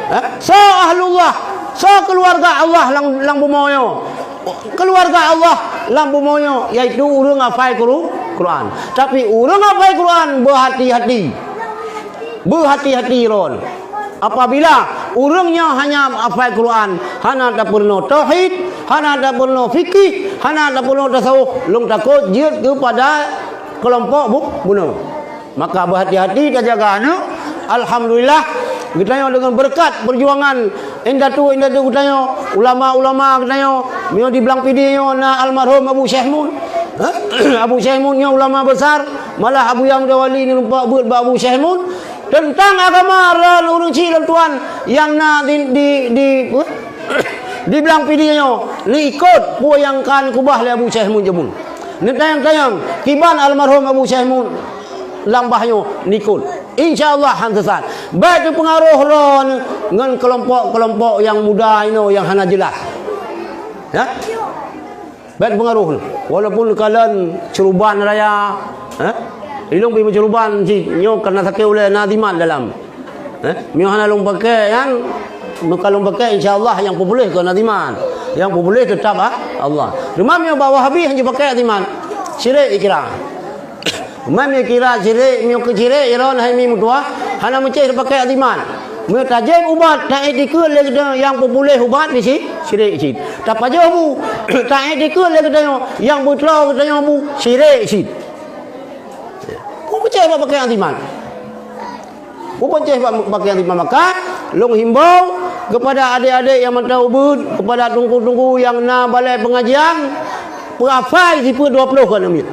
Eh? Soe ahlullah? Soe keuluwarga Allah lam, lam bumoe nyoe? Keuluwarga Allah lam bumoe nyoe, yaitu ureuëng hafai Quru-, Quran. Tapi ureuëng hafai Quran beuhati-hati. Beuhati-hati ron. Apabila ureuëng nyoe hanya hafai Quran, hana tapeurunoe tauhid, hana tapeurunoe fikih, hana tapeurunoe tasawuf, lôn takot jeuet keupada keulompok bu-, bunoe. Maka beuhati-hati tajaga aneuk. Alhamdulillah, geutanyoe deungon beureukat peujuangan indatu-indatu geutanyoe, ulama-ulama geutanyoe, meunyoe di Blang Pidie nyoe na almarhum Abu Syekh Mun. Abu Syekh Mun nyoe ulama besar, malah Abuya Muda Wali neureumpok beuet bak Abu Syekh Mun. Teuntang agama lôn ureuëng chik lôn tuan nyang na di, di, di, di Blang Pidie nyoe, neuikot peue nyang ka neukeubah lé Abu Syekh Mun jameun. Neutanyong-tanyong kiban almarhum Abu Syekh Mun lam bah nyoe neuikot. Insya Allah han sesat. Bék teupeungaroh droeneuh ngon keulompok-keulompok nyang muda inoe nyang hana jeulaih. Ya? Bék teupeungaroh droeneuh. Walaupun kalon ceuruban raya, eh? Ilôn pi meuceuruban cit, nyoe kana sakét ulée na azimat dalam. Eh? Meunyoe hana lôn pakai nyan, meuka lôn pakai, insya Allah nyang peupuléh kon azimat. Nyang peupuléh teutap, ah, Allah. Teuma meunyoe bak Wahabi hana jipakai azimat, syirik ikira. Meunyoe kira syirik, meunyoe keu syirik, iron hai mi meutuah, hana meucéh tapakai azimat. Meunyoe tajép ubat, taék dikeue lé geutanyoe nyang peupuléh ubat di si-, syirik cit. Tapajoh bu, taék dikeue lé geutanyoe nyang beutloe geutanyoe bu, syirik cit. Peue peucaya bak pakaian iman? Peue peucaya bak pakaian iman? Maka, lôn himbau kepada adék-adék nyang mantong ubit, kepada teungku-teungku nyang na balai pengajian, peuhafai sifeuet dua ploh keu aneuk miet.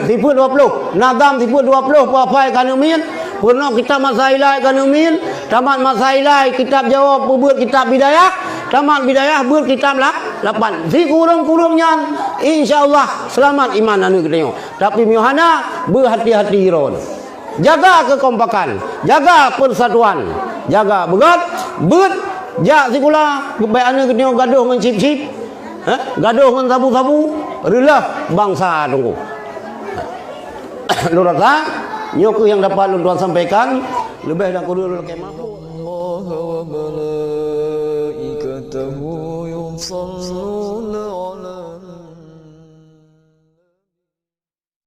Sifeuet dua ploh, nazam sifeuet dua ploh peuhafai keu aneuk miet, Peurunoe kitab masa ilai ka neumiet, tamat masa ilai kitab jaweueb, peubeuet kitab bidayah, tamat bidayah beuet kitab la-, lapan. Sikureueng-kureueng nyan, insya Allah seulamat iman aneuk geutanyoe. Tapi meunyoe hana, beuhati-hati droe. Jaga keukompakan, jaga persatuan, jaga beugét, beuet jak sikula, bèk aneuk geutanyoe gadôh ngon chip-chip, eh, gadôh ngon sabu-sabu, reuloh bansa Teungku. Lôn rasa, nyoe kheueh nyang dapat lôn tuan sampaikan, leubeh dan kureueng lôn lakèe maaf. الله وملائكته يصلون